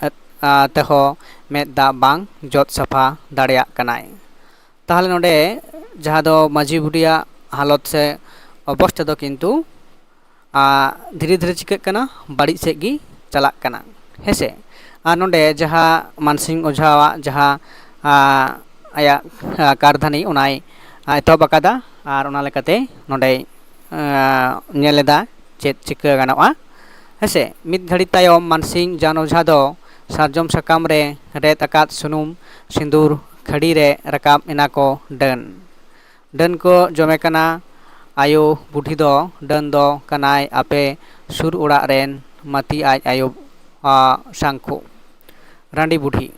ᱟ, ᱛᱮᱦᱚᱸ ᱢᱮᱫ ᱫᱟᱜ ᱵᱟᱝ ᱡᱚᱫ ᱥᱟᱯᱷᱟ ᱫᱟᱲᱮᱭᱟᱜ ᱠᱟᱱᱟᱭ᱾ ᱛᱟᱦᱚᱞᱮ ᱱᱚᱰᱮ ᱡᱟᱦᱟᱸ ᱫᱚ ᱢᱟᱹᱡᱷᱤ ᱵᱩᱰᱷᱤᱭᱟᱜ ᱦᱟᱞᱚᱛ ᱥᱮ ᱚᱵᱚᱥᱛᱷᱟ ᱫᱚ ᱠᱤᱱᱛᱩ, ᱟ, ᱫᱷᱤᱨᱮ ᱫᱷᱤᱨᱮ ᱪᱤᱠᱟᱹᱜ ᱠᱟᱱᱟ? ᱵᱟᱹᱲᱤᱡ ᱥᱮᱫ ᱜᱮ ᱪᱟᱞᱟᱜ ᱠᱟᱱᱟ, ᱦᱮᱸᱥᱮ? ᱟᱨ ᱱᱚᱰᱮ ᱡᱟᱦᱟᱸ ᱢᱟᱱᱥᱤᱝ ᱚᱡᱷᱟᱣᱟᱜ ᱡᱟᱦᱟᱸ, ᱟ, ᱟᱭᱟᱜ, ᱟ, ᱠᱟᱨᱫᱷᱟᱹᱱᱤ ᱚᱱᱟᱭ, ᱟ, ᱮᱛᱚᱦᱚᱵ ᱟᱠᱟᱫᱟ ᱟᱨ ᱚᱱᱟ ᱞᱮᱠᱟᱛᱮ ᱱᱚᱰᱮᱭ, ᱟ, ᱧᱮᱞ ᱮᱫᱟ ᱪᱮᱫ ᱪᱤᱠᱟᱹ ᱜᱟᱱᱚᱜᱼᱟ, ᱦᱮᱸᱥᱮ? ᱢᱤᱫ ᱜᱷᱟᱹᱲᱤ ᱛᱟᱭᱚᱢ ᱢᱟᱱᱥᱤᱝ ᱡᱟᱱ ᱚᱡᱷᱟ ᱫᱚ ᱥᱟᱨᱡᱚᱢ ᱥᱟᱠᱟᱢ ᱨᱮ ᱨᱮᱫ ᱟᱠᱟᱫ ᱥᱩᱱᱩᱢ ᱥᱤᱸᱫᱩᱨ ᱠᱷᱟᱹᱲᱤ ᱨᱮ ᱨᱟᱠᱟᱵ ᱮᱱᱟ ᱠᱚ ᱰᱟᱹᱱ᱾ ᱰᱟᱹᱱ ᱠᱚ ᱡᱚᱢᱮ ᱠᱟᱱᱟ᱾ ᱟᱭᱳ ᱵᱩᱰᱷᱤ ᱫᱚ ᱰᱟᱹᱱ ᱫᱚ ᱠᱟᱱᱟᱭ ᱟᱯᱮ ᱥᱩᱨ ᱚᱲᱟᱜ ᱨᱮᱱ ᱢᱟᱹᱛᱤ ᱟᱡ ᱟᱭᱳ, ᱟ, ᱥᱟᱝᱠᱷᱩ᱾ ᱨᱟᱺᱰᱤ ᱵᱩᱰᱷᱤ,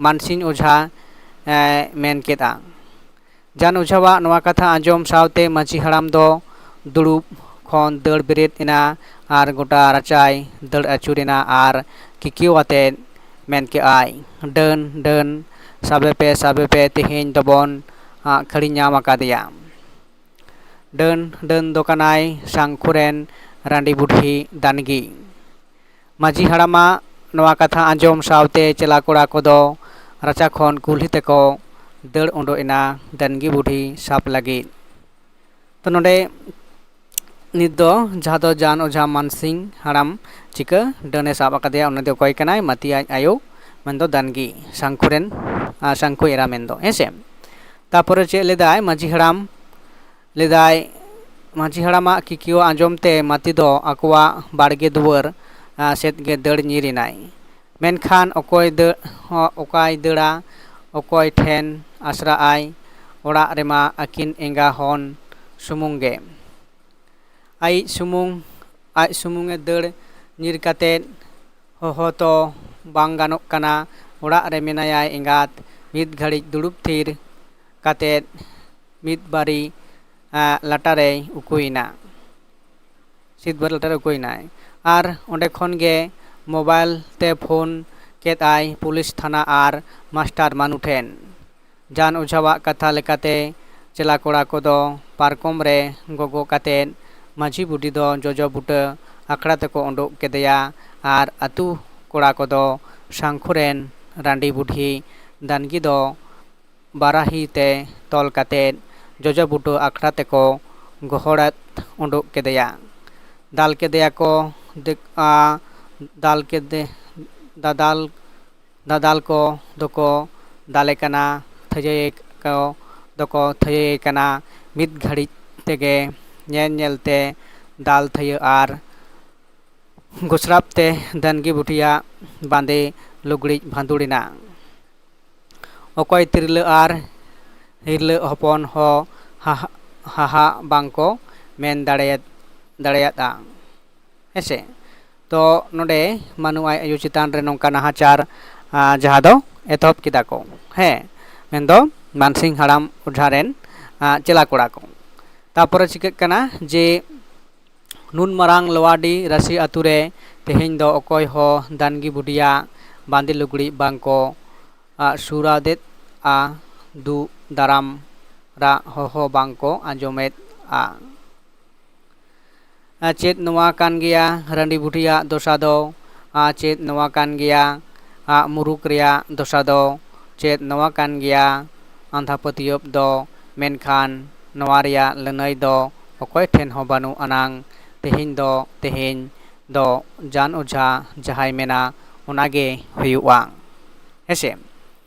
ᱢᱟᱱᱥᱤᱝ ᱚᱡᱷᱟ, ᱮ, ᱢᱮᱱ ᱠᱮᱫᱼᱟ᱾ ᱡᱟᱱ ᱚᱡᱷᱟᱣᱟᱜ ᱱᱚᱣᱟ ᱠᱟᱛᱷᱟ ᱟᱸᱡᱚᱢ ᱥᱟᱶᱛᱮ ᱢᱟᱹᱡᱷᱤ ᱦᱟᱲᱟᱢ ᱫᱚ ᱫᱩᱲᱩᱵ ᱠᱷᱚᱱ ᱫᱟᱹᱲ ᱵᱮᱨᱮᱫ ᱮᱱᱟ ᱟᱨ ᱜᱚᱴᱟ ᱨᱟᱪᱟᱭ ᱫᱟᱹᱲ ᱟᱹᱪᱩᱨᱮᱱᱟ ᱟᱨ ᱠᱤᱠᱤᱭᱟᱹᱣ ᱟᱛᱮᱫ ᱢᱮᱱ ᱠᱮᱜᱼᱟᱭ, "ᱰᱟᱹᱱ, ᱰᱟᱹᱱ, ᱥᱟᱵᱮ ᱯᱮ, ᱥᱟᱵᱮ ᱯᱮ, ᱛᱮᱦᱮᱧ ᱫᱚᱵᱚᱱ, ᱟ, ᱠᱷᱟᱹᱲᱤ ᱧᱟᱢ ᱟᱠᱟᱫᱮᱭᱟ᱾" ᱰᱟᱹᱱ, ᱰᱟᱹᱱ ᱫᱚ ᱠᱟᱱᱟᱭ ᱥᱟᱝᱠᱷᱩ ᱨᱮᱱ ᱨᱟᱺᱰᱤ ᱵᱩᱰᱷᱤ ᱫᱟᱱᱜᱤ᱾ ᱢᱟᱹᱡᱷᱤ ᱦᱟᱲᱟᱢᱟᱜ ᱱᱚᱣᱟ ᱠᱟᱛᱷᱟ ᱟᱸᱡᱚᱢ ᱥᱟᱶᱛᱮ ᱪᱮᱞᱟ ᱠᱚᱲᱟ ᱠᱚᱫᱚ ᱨᱟᱪᱟ ᱠᱷᱚᱱ ᱠᱩᱞᱦᱤ ᱛᱮᱠᱚ ᱫᱟᱹᱲ ᱩᱰᱩᱠ ᱮᱱᱟ ᱫᱟᱹᱱᱜᱤ ᱵᱩᱰᱷᱤ ᱥᱟᱵ ᱞᱟᱹᱜᱤᱫ᱾ ᱛᱚ ᱱᱚᱰᱮ ᱱᱤᱛ ᱫᱚ ᱡᱟᱦᱟᱸ ᱫᱚ ᱡᱟᱱ ᱚᱡᱷᱟ ᱢᱟᱱᱥᱤᱝ ᱦᱟᱲᱟᱢ ᱪᱤᱠᱟᱹ ᱰᱟᱹᱱᱮ ᱥᱟᱵ ᱟᱠᱟᱫᱮᱭᱟ, ᱩᱱᱤ ᱫᱚ ᱚᱠᱚᱭ ᱠᱟᱱᱟᱭ? ᱢᱟᱹᱛᱤ ᱟᱡ ᱟᱭᱳ, ᱢᱮᱱᱫᱚ ᱫᱟᱱᱜᱤ, ᱥᱟᱝᱠᱷᱩ ᱨᱮᱱ, ᱟᱨ ᱥᱟᱝᱠᱷᱩ ᱮᱨᱟ ᱢᱮᱱᱫᱚ, ᱦᱮᱸ ᱥᱮ᱾ ᱛᱟᱯᱚᱨᱮ ᱪᱮᱫ ᱞᱮᱫᱟᱭ ᱢᱟᱹᱡᱷᱤ ᱦᱟᱲᱟᱢ? ᱞᱮᱫᱟᱭ, ᱢᱟᱹᱡᱷᱤ ᱦᱟᱲᱟᱢᱟᱜ ᱠᱤᱠᱭᱟᱹᱣ ᱟᱸᱡᱚᱢ ᱛᱮ ᱢᱟᱹᱛᱤ ᱫᱚ ᱟᱠᱚᱣᱟᱜ ᱵᱟᱲᱜᱮ ᱫᱩᱣᱟᱹᱨ, ᱟᱸ, ᱥᱮᱫ ᱜᱮ ᱫᱟᱹᱲ ᱧᱤᱨ ᱮᱱᱟᱭ᱾ ᱢᱮᱱᱠᱷᱟᱱ ᱚᱠᱚᱭ ᱫᱟᱹᱲ, ᱚᱠᱟᱭ ᱫᱟᱹᱲᱟ, ᱚᱠᱚᱭ ᱴᱷᱮᱱ ᱟᱥᱨᱟᱜ ᱟᱭ? ᱚᱲᱟᱜ ᱨᱮᱢᱟ ᱟᱹᱠᱤᱱ ᱮᱸᱜᱟ ᱦᱚᱱ ᱥᱩᱢᱩᱝ ᱜᱮ᱾ ᱟᱡ ᱥᱩᱢᱩᱝ, ᱟᱡ ᱥᱩᱢᱩᱝ ᱮ ᱫᱟᱹᱲ ᱧᱤᱨ ᱠᱟᱛᱮᱫ ᱦᱚᱦᱚ ᱛᱚ ᱵᱟᱝ ᱜᱟᱱᱚᱜ ᱠᱟᱱᱟ᱾ ᱚᱲᱟᱜ ᱨᱮ ᱢᱮᱱᱟᱭᱟᱭ ᱮᱸᱜᱟᱛ᱾ ᱢᱤᱫ ᱜᱷᱟᱹᱲᱤᱡ ᱫᱩᱲᱩᱵ ᱛᱷᱤᱨ ᱠᱟᱛᱮᱫ ᱢᱤᱫ ᱵᱟᱨᱤ, ᱟᱸ, ᱞᱟᱴᱟᱨᱮᱭ ᱩᱠᱩᱭᱮᱱᱟ᱾ ᱥᱤᱫ ᱵᱟᱨ ᱞᱟᱴᱟᱨᱮ ᱩᱠᱩᱭᱮᱱᱟᱭ᱾ ᱟᱨ ᱚᱸᱰᱮ ᱠᱷᱚᱱ ᱜᱮ ᱢᱳᱵᱟᱭᱤᱞ ᱛᱮ ᱯᱷᱳᱱ ᱠᱮᱫ ᱟᱭ ᱯᱩᱞᱤᱥ ᱛᱷᱟᱱᱟ ᱟᱨ ᱢᱟᱥᱴᱟᱨ ᱢᱟᱱᱩ ᱴᱷᱮᱱ᱾ ᱡᱟᱱ ᱚᱡᱷᱟᱣᱟᱜ ᱠᱟᱛᱷᱟ ᱞᱮᱠᱟᱛᱮ ᱪᱮᱞᱟ ᱠᱚᱲᱟ ᱠᱚᱫᱚ ᱯᱟᱨᱠᱚᱢ ᱨᱮ ᱜᱚᱜᱚ ᱠᱟᱛᱮᱫ ᱢᱟᱹᱡᱷᱤ ᱵᱩᱰᱷᱤ ᱫᱚ ᱡᱚᱡᱚ ᱵᱩᱴᱟᱹ ᱟᱠᱷᱲᱟ ᱛᱮᱠᱚ ᱩᱰᱩᱠ ᱠᱮᱫᱮᱭᱟ ᱟᱨ ᱟᱹᱛᱩ ᱠᱚᱲᱟ ᱠᱚᱫᱚ ᱥᱟᱝᱠᱷᱩ ᱨᱮᱱ ᱨᱟᱺᱰᱤ ᱵᱩᱰᱷᱤ ᱫᱟᱱᱜᱤ ᱫᱚ ᱵᱟᱨᱟᱦᱤ ᱛᱮ ᱛᱚᱞ ᱠᱟᱛᱮᱫ ᱡᱚᱡᱚ ᱵᱩᱴᱟᱹ ᱟᱠᱷᱲᱟ ᱛᱮᱠᱚ ᱜᱚᱦᱚᱲᱟᱫ ᱩᱰᱩᱠ ᱠᱮᱫᱮᱭᱟ᱾ ᱫᱟᱞ ᱠᱮᱫᱮᱭᱟ ᱠᱚ, ᱫᱮᱠ-, ᱟ, ᱫᱟᱞ ᱠᱮᱫᱮ, ᱫᱟᱫᱟᱞ, ᱫᱟᱫᱟᱞ ᱠᱚ ᱫᱚᱠᱚ ᱫᱟᱞᱮ ᱠᱟᱱᱟ, ᱛᱷᱟᱹᱭᱟᱹᱭᱮ ᱠᱚ ᱫᱚᱠᱚ ᱛᱷᱟᱹᱭᱟᱹᱭᱮ ᱠᱟᱱᱟ᱾ ᱢᱤᱫ ᱜᱷᱟᱹᱲᱤᱡ ᱛᱮᱜᱮ ᱧᱮᱞ ᱧᱮᱞ ᱛᱮ ᱫᱟᱞ ᱛᱷᱟᱹᱭᱟᱹ ᱟᱨ ᱜᱚᱥᱨᱟᱯ ᱛᱮ ᱫᱟᱹᱱᱜᱤ ᱵᱩᱰᱷᱤᱭᱟᱜ ᱵᱟᱸᱫᱮ ᱞᱩᱜᱽᱲᱤᱡ ᱵᱷᱟᱸᱫᱩᱲ ᱮᱱᱟ᱾ ᱚᱠᱚᱭ ᱛᱤᱨᱞᱟᱹ ᱟᱨ ᱦᱤᱨᱞᱟᱹ ᱦᱚᱯᱚᱱ ᱦᱚᱸ ᱦᱟᱦ-, ᱦᱟᱦᱟᱜ ᱵᱟᱝᱠᱚ ᱢᱮᱱ ᱫᱟᱲᱮᱭᱟᱫ-, ᱫᱟᱲᱮᱭᱟᱫᱼᱟ᱾ ᱦᱮᱸᱥᱮ? ᱛᱚ ᱱᱚᱰᱮ ᱢᱟᱹᱱᱩ ᱟᱡ ᱟᱭᱳ ᱪᱮᱛᱟᱱ ᱨᱮ ᱱᱚᱝᱠᱟ ᱱᱟᱦᱟᱪᱟᱨ, ᱟ, ᱡᱟᱦᱟᱸ ᱫᱚ ᱮᱛᱚᱦᱚᱵ ᱠᱮᱫᱟ ᱠᱚ᱾ ᱦᱮᱸ, ᱢᱮᱱᱫᱚ ᱢᱟᱱᱥᱤᱝ ᱦᱟᱲᱟᱢ ᱚᱡᱷᱟ ᱨᱮᱱ, ᱟ, ᱪᱮᱞᱟ ᱠᱚᱲᱟ ᱠᱚ᱾ ᱛᱟᱯᱚᱨᱮ ᱪᱤᱠᱟᱹᱜ ᱠᱟᱱᱟ ᱡᱮ ᱱᱩᱱ ᱢᱟᱨᱟᱝ ᱞᱳᱣᱟᱰᱤ ᱨᱟᱹᱥᱤ ᱟᱹᱛᱩ ᱨᱮ ᱛᱮᱦᱮᱧ ᱫᱚ ᱚᱠᱚᱭ ᱦᱚᱸ ᱫᱟᱱᱜᱤ ᱵᱩᱰᱷᱤᱭᱟᱜ ᱵᱟᱸᱫᱮ ᱞᱩᱜᱽᱲᱤᱡ ᱵᱟᱝ ᱠᱚ, ᱟ, ᱥᱩᱨᱟᱫᱮᱫᱼᱟ, ᱫᱩᱜ ᱫᱟᱨᱟᱢ ᱨᱟᱜ ᱦᱚᱦᱚ ᱵᱟᱝ ᱠᱚ ᱟᱸᱡᱚᱢᱮᱫᱼᱟ᱾ ᱟ, ᱪᱮᱫ ᱱᱚᱣᱟ ᱠᱟᱱ ᱜᱮᱭᱟ ᱨᱟᱺᱰᱤ ᱵᱩᱰᱷᱤᱭᱟᱜ ᱫᱚᱥᱟ ᱫᱚ? ᱟ, ᱪᱮᱫ ᱱᱚᱣᱟ ᱠᱟᱱ ᱜᱮᱭᱟ ᱟᱜ ᱢᱩᱨᱩᱠ ᱨᱮᱭᱟᱜ ᱫᱚᱥᱟ ᱫᱚ? ᱪᱮᱫ ᱱᱚᱣᱟ ᱠᱟᱱ ᱜᱮᱭᱟ ᱟᱸᱫᱷᱟ ᱯᱟᱹᱛᱭᱟᱹᱣ ᱫᱚ? ᱢᱮᱱᱠᱷᱟᱱ ᱱᱚᱣᱟ ᱨᱮᱭᱟᱜ ᱞᱟᱹᱱᱟᱹᱭ ᱫᱚ ᱚᱠᱚᱭ ᱴᱷᱮᱱ ᱦᱚᱸ ᱵᱟᱹᱱᱩᱜ ᱟᱱᱟᱝ᱾ ᱛᱮᱦᱮᱧ ᱫᱚ, ᱛᱮᱦᱮᱧ ᱫᱚ ᱡᱟᱱ ᱚᱡᱷᱟ ᱡᱟᱦᱟᱸᱭ ᱢᱮᱱᱟ, ᱚᱱᱟᱜᱮ ᱦᱩᱭᱩᱜᱼᱟ᱾ ᱦᱮᱸᱥᱮ?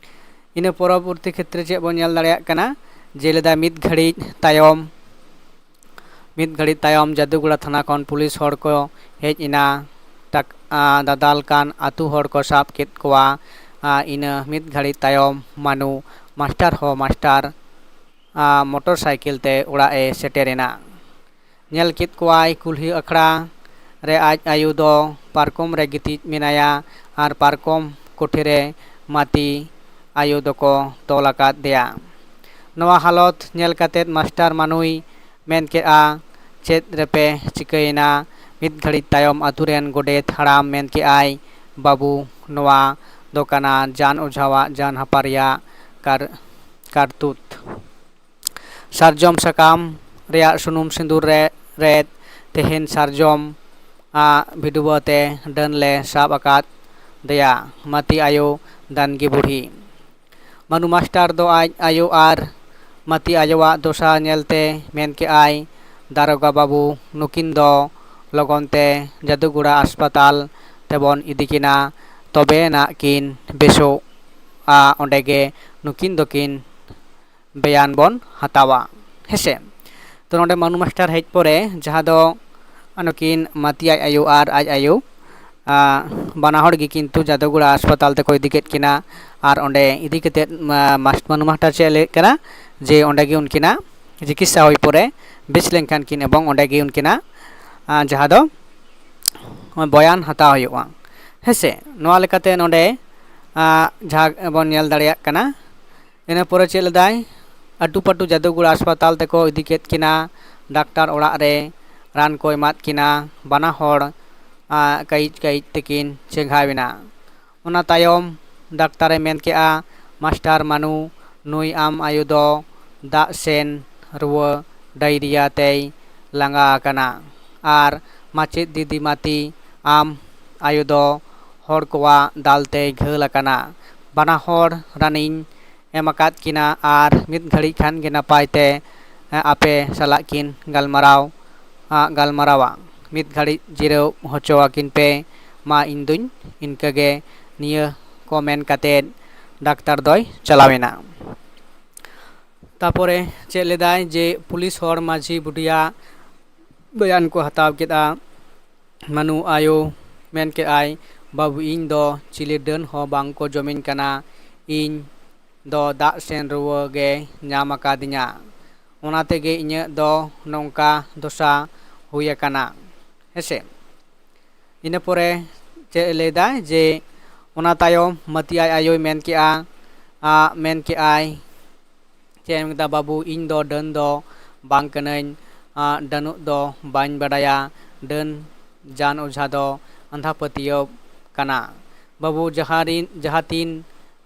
ᱤᱱᱟᱹ ᱯᱚᱨᱚᱵᱚᱨᱛᱤ ᱠᱷᱮᱛᱨᱮ ᱪᱮᱫ ᱵᱚᱱ ᱧᱮᱞ ᱫᱟᱲᱮᱭᱟᱜ ᱠᱟᱱᱟ, ᱡᱮ ᱞᱮᱫᱟ ᱢᱤᱫ ᱜᱷᱟᱹᱲᱤᱡ ᱛᱟᱭᱚᱢ, ᱢᱤᱫ ᱜᱷᱟᱹᱲᱤᱡ ᱛᱟᱭᱚᱢ ᱡᱟᱫᱩᱜᱚᱲᱟ ᱛᱷᱟᱱᱟ ᱠᱷᱚᱱ ᱯᱩᱞᱤᱥ ᱦᱚᱲ ᱠᱚ ᱦᱮᱡ ᱮᱱᱟ᱾ ᱴᱟᱠ-, ᱟ, ᱫᱟᱫᱟᱞ ᱠᱟᱱ ᱟᱹᱛᱩ ᱦᱚᱲ ᱠᱚ ᱥᱟᱵ ᱠᱮᱫ ᱠᱚᱣᱟ᱾ ᱟ, ᱤᱱᱟᱹ ᱢᱤᱫ ᱜᱷᱟᱹᱲᱤᱡ ᱛᱟᱭᱚᱢ ᱢᱟᱱᱩ ᱢᱟᱥᱴᱟᱨ ᱦᱚᱸ ᱢᱟᱥᱴᱟᱨ, ᱟ, ᱢᱚᱴᱚᱨ ᱥᱟᱭᱠᱮᱞ ᱛᱮ ᱚᱲᱟᱜ ᱮ ᱥᱮᱴᱮᱨ ᱮᱱᱟ᱾ ᱧᱮᱞ ᱠᱮᱫ ᱠᱚᱣᱟᱭ ᱠᱩᱞᱦᱤ ᱟᱠᱷᱲᱟ ᱨᱮ ᱟᱡ ᱟᱭᱳ ᱫᱚ ᱯᱟᱨᱠᱚᱢ ᱨᱮ ᱜᱤᱛᱤᱡ ᱢᱮᱱᱟᱭᱟ ᱟᱨ ᱯᱟᱨᱠᱚᱢ ᱠᱚᱴᱷᱮ ᱨᱮ ᱢᱟᱹᱛᱤ ᱟᱭᱳ ᱫᱚᱠᱚ ᱛᱚᱞ ᱟᱠᱟᱫ ᱫᱮᱭᱟ᱾ ᱱᱚᱣᱟ ᱦᱟᱞᱚᱛ ᱧᱮᱞ ᱠᱟᱛᱮᱫ ᱢᱟᱥᱴᱟᱨ ᱢᱟᱱᱩᱭ ᱢᱮᱱ ᱠᱮᱫᱼᱟ, "ᱪᱮᱫ ᱨᱮᱯᱮ ᱪᱤᱠᱟᱹᱭᱮᱱᱟ?" ᱢᱤᱫ ᱜᱷᱟᱹᱲᱤᱡ ᱛᱟᱭᱚᱢ ᱟᱛᱳ ᱨᱮᱱ ᱜᱚᱰᱮᱛ ᱦᱟᱲᱟᱢ ᱢᱮᱱ ᱠᱮᱫᱼᱟᱭ, "ᱵᱟᱹᱵᱩ, ᱱᱚᱣᱟ ᱫᱚ ᱠᱟᱱᱟ ᱡᱟᱱ ᱚᱡᱷᱟᱣᱟᱜ ᱡᱟᱱ ᱦᱟᱯᱟ ᱨᱮᱭᱟᱜ ᱠᱟᱨ-, ᱠᱟᱨᱛᱩᱛ᱾ ᱥᱟᱨᱡᱚᱢ ᱥᱟᱠᱟᱢ ᱨᱮᱭᱟᱜ ᱥᱩᱱᱩᱢ ᱥᱤᱸᱫᱩᱨ ᱨᱮ ᱨᱮᱫ ᱛᱮᱦᱮᱧ ᱥᱟᱨᱡᱚᱢ ᱟᱜ ᱵᱷᱤᱰᱩᱣᱟᱹ ᱛᱮ ᱰᱟᱹᱱ ᱞᱮ ᱥᱟᱵ ᱟᱠᱟᱫ ᱫᱮᱭᱟ, ᱢᱟᱹᱛᱤ ᱟᱭᱳ ᱫᱟᱱᱜᱤ ᱵᱩᱲᱦᱤ᱾" ᱢᱟᱹᱱᱩ ᱢᱟᱥᱴᱟᱨ ᱫᱚ ᱟᱡ ᱟᱭᱳ ᱟᱨ ᱢᱟᱹᱛᱤ ᱟᱭᱳᱣᱟᱜ ᱫᱚᱥᱟ ᱧᱮᱞᱛᱮ ᱢᱮᱱ ᱠᱮᱫᱼᱟᱭ, "ᱫᱟᱨᱚᱜᱟ ᱵᱟᱹᱵᱩ, ᱱᱩᱠᱤᱱ ᱫᱚ ᱞᱚᱜᱚᱱ ᱛᱮ ᱡᱟᱫᱩᱜᱚᱲᱟ ᱦᱟᱥᱯᱟᱛᱟᱞ ᱛᱮᱵᱚᱱ ᱤᱫᱤ ᱠᱤᱱᱟ, ᱛᱚᱵᱮ ᱟᱱᱟᱜ ᱠᱤᱱ ᱵᱮᱥᱚᱜᱼᱟ, ᱚᱸᱰᱮ ᱜᱮ ᱱᱩᱠᱤᱱ ᱫᱚᱠᱤᱱ ᱵᱮᱭᱟᱱ ᱵᱚᱱ ᱦᱟᱛᱟᱣᱟ᱾" ᱦᱮᱸᱥᱮ? ᱛᱚ, ᱱᱚᱰᱮ ᱢᱟᱹᱱᱩ ᱢᱟᱥᱴᱟᱨ ᱦᱮᱡ ᱯᱚᱨᱮ, ᱡᱟᱦᱟᱸ ᱫᱚ ᱱᱩᱠᱤᱱ ᱢᱟᱹᱛᱤ ᱟᱡ ᱟᱭᱳ ᱟᱨ ᱟᱡ ᱟᱭᱳ, ᱟ, ᱵᱟᱱᱟ ᱦᱚᱲ ᱜᱮ ᱠᱤᱱᱛᱩ ᱡᱟᱫᱩᱜᱚᱲᱟ ᱦᱟᱥᱯᱟᱛᱟᱞ ᱛᱮᱠᱚ ᱤᱫᱤ ᱠᱮᱫ ᱠᱤᱱᱟ᱾ ᱟᱨ ᱚᱸᱰᱮ ᱤᱫᱤ ᱠᱟᱛᱮᱫ, ᱢᱟ-, ᱢᱟᱥ-, ᱢᱟᱹᱱᱩ ᱢᱟᱥᱴᱟᱨ ᱪᱮᱫ ᱮ ᱞᱟᱹᱭᱮᱫ ᱠᱟᱱᱟ, ᱡᱮ ᱚᱸᱰᱮ ᱜᱮ ᱩᱱᱠᱤᱱᱟᱜ ᱪᱤᱠᱤᱛᱥᱟ ᱦᱩᱭ ᱯᱚᱨᱮ ᱵᱮᱥ ᱞᱮᱱᱠᱷᱟᱱ ᱠᱤᱱ ᱮᱵᱚᱝ ᱚᱸᱰᱮ ᱜᱮ ᱩᱱᱠᱤᱱᱟᱜ, ᱟ, ᱡᱟᱦᱟᱸ ᱫᱚ ᱵᱚᱭᱟᱱ ᱦᱟᱛᱟᱣ ᱦᱩᱭᱩᱜᱼᱟ᱾ ᱦᱮᱸᱥᱮ? ᱱᱚᱣᱟ ᱞᱮᱠᱟᱛᱮ ᱱᱚᱰᱮ, ᱟ, ᱡᱟᱦᱟᱸ ᱵᱚᱱ ᱧᱮᱞ ᱫᱟᱲᱮᱭᱟᱜ ᱠᱟᱱᱟ, ᱤᱱᱟᱹ ᱯᱚᱨᱮ ᱪᱮᱫ ᱞᱮᱫᱟᱭ? ᱟᱹᱴᱩᱯᱟᱹᱴᱩ ᱡᱟᱫᱩᱜᱚᱲᱟ ᱦᱟᱥᱯᱟᱛᱟᱞ ᱛᱮᱠᱚ ᱤᱫᱤ ᱠᱮᱫ ᱠᱤᱱᱟ᱾ ᱰᱟᱠᱛᱟᱨ ᱚᱲᱟᱜ ᱨᱮ ᱨᱟᱱ ᱠᱚ ᱮᱢᱟᱫ ᱠᱤᱱᱟ᱾ ᱵᱟᱱᱟ ᱦᱚᱲ, ᱟ, ᱠᱟᱹᱭᱤᱡ ᱠᱟᱹᱭᱤᱡ ᱛᱮᱠᱤᱱ ᱪᱮᱸᱜᱷᱟᱣ ᱮᱱᱟ᱾ ᱚᱱᱟ ᱛᱟᱭᱚᱢ ᱰᱟᱠᱛᱟᱨᱮ ᱢᱮᱱ ᱠᱮᱫᱼᱟ, "ᱢᱟᱥᱴᱟᱨ ᱢᱟᱱᱩ, ᱱᱩᱭ ᱟᱢ ᱟᱭᱳ ᱫᱚ ᱫᱟᱜ ᱥᱮᱱ ᱨᱩᱣᱟᱹ, ᱰᱟᱭᱨᱤᱭᱟ ᱛᱮᱭ ᱞᱟᱸᱜᱟ ᱟᱠᱟᱱᱟ᱾ ᱟᱨ ᱢᱟᱪᱮᱫ ᱫᱤᱫᱤ ᱢᱟᱹᱛᱤ, ᱟᱢ ᱟᱭᱳ ᱫᱚ ᱦᱚᱲ ᱠᱚᱣᱟᱜ ᱫᱟᱞ ᱛᱮᱭ ᱜᱷᱟᱹᱞ ᱟᱠᱟᱱᱟ, ᱵᱟᱱᱟ ᱦᱚᱲ ᱨᱟᱱᱤᱧ ᱮᱢ ᱟᱠᱟᱫ ᱠᱤᱱᱟ ᱟᱨ ᱢᱤᱫ ᱜᱷᱟᱹᱲᱤᱡ ᱠᱷᱟᱱ ᱜᱮ ᱱᱟᱯᱟᱭ ᱛᱮ, ᱮ, ᱟᱯᱮ ᱥᱟᱞᱟᱜ ᱠᱤᱱ ᱜᱟᱞᱢᱟᱨᱟᱣ, ᱟ, ᱜᱟᱞᱢᱟᱨᱟᱣᱟ᱾ ᱢᱤᱫ ᱜᱷᱟᱹᱲᱤᱡ ᱡᱤᱨᱟᱹᱣ ᱦᱚᱪᱚ ᱟᱹᱠᱤᱱ ᱯᱮ, ᱢᱟ ᱤᱧ ᱫᱩᱧ ᱤᱱᱠᱟᱹ ᱜᱮ᱾ ᱱᱤᱭᱟᱹ ᱠᱚ ᱢᱮᱱ ᱠᱟᱛᱮᱫ ᱰᱟᱠᱛᱟᱨ ᱫᱚᱭ ᱪᱟᱞᱟᱣ ᱮᱱᱟ᱾ ᱛᱟᱯᱚᱨᱮ ᱪᱮᱫ ᱞᱮᱫᱟᱭ ᱡᱮ ᱯᱩᱞᱤᱥ ᱦᱚᱲ ᱢᱟᱹᱡᱷᱤ ᱵᱩᱰᱷᱤᱭᱟᱜ ᱵᱚᱭᱟᱱ ᱠᱚ ᱦᱟᱛᱟᱣ ᱠᱮᱫᱼᱟ᱾ ᱢᱟᱹᱱᱩ ᱟᱭᱳ ᱢᱮᱱ ᱠᱮᱫᱼᱟᱭ, "ᱵᱟᱹᱵᱩ, ᱤᱧ ᱫᱚ ᱪᱤᱞᱤ ᱰᱟᱹᱱ ᱦᱚᱸ ᱵᱟᱝ ᱠᱚ ᱡᱚᱢᱤᱧ ᱠᱟᱱᱟ᱾ ᱤᱧ ᱫᱚ ᱫᱟᱜ ᱥᱮᱱ ᱨᱩᱣᱟᱹ ᱜᱮ ᱧᱟᱢ ᱟᱠᱟᱫᱤᱧᱟ, ᱚᱱᱟ ᱛᱮᱜᱮ ᱤᱧᱟᱹᱜ ᱫᱚ ᱱᱚᱝᱠᱟ ᱫᱚᱥᱟ ᱦᱩᱭ ᱟᱠᱟᱱᱟ᱾" ᱦᱮᱸᱥᱮ? ᱤᱱᱟᱹ ᱯᱚᱨᱮ ᱪᱮᱫ ᱮ ᱞᱟᱹᱭᱫᱟ ᱡᱮ ᱚᱱᱟ ᱛᱟᱭᱚᱢ ᱢᱟᱹᱛᱤ ᱟᱡ ᱟᱭᱳᱭ ᱢᱮᱱ ᱠᱮᱜᱼᱟ, ᱟ, ᱢᱮᱱ ᱠᱮᱜᱼᱟᱭ, ᱪᱮᱫ ᱮ ᱢᱮᱱ ᱠᱮᱫᱟ, "ᱵᱟᱹᱵᱩ, ᱤᱧ ᱫᱚ ᱰᱟᱹᱱ ᱫᱚ ᱵᱟᱝ ᱠᱟᱹᱱᱟᱹᱧ, ᱟ, ᱰᱟᱹᱱᱩᱜ ᱫᱚ ᱵᱟᱹᱧ ᱵᱟᱰᱟᱭᱟ, ᱰᱟᱹᱱ ᱡᱟᱱ ᱚᱡᱷᱟ ᱫᱚ ᱟᱸᱫᱷᱟ ᱯᱟᱹᱛᱭᱟᱹᱣ ᱠᱟᱱᱟ᱾ ᱵᱟᱹᱵᱩ, ᱡᱟᱦᱟᱸ ᱨᱤᱱ, ᱡᱟᱦᱟᱸ ᱛᱤᱱ,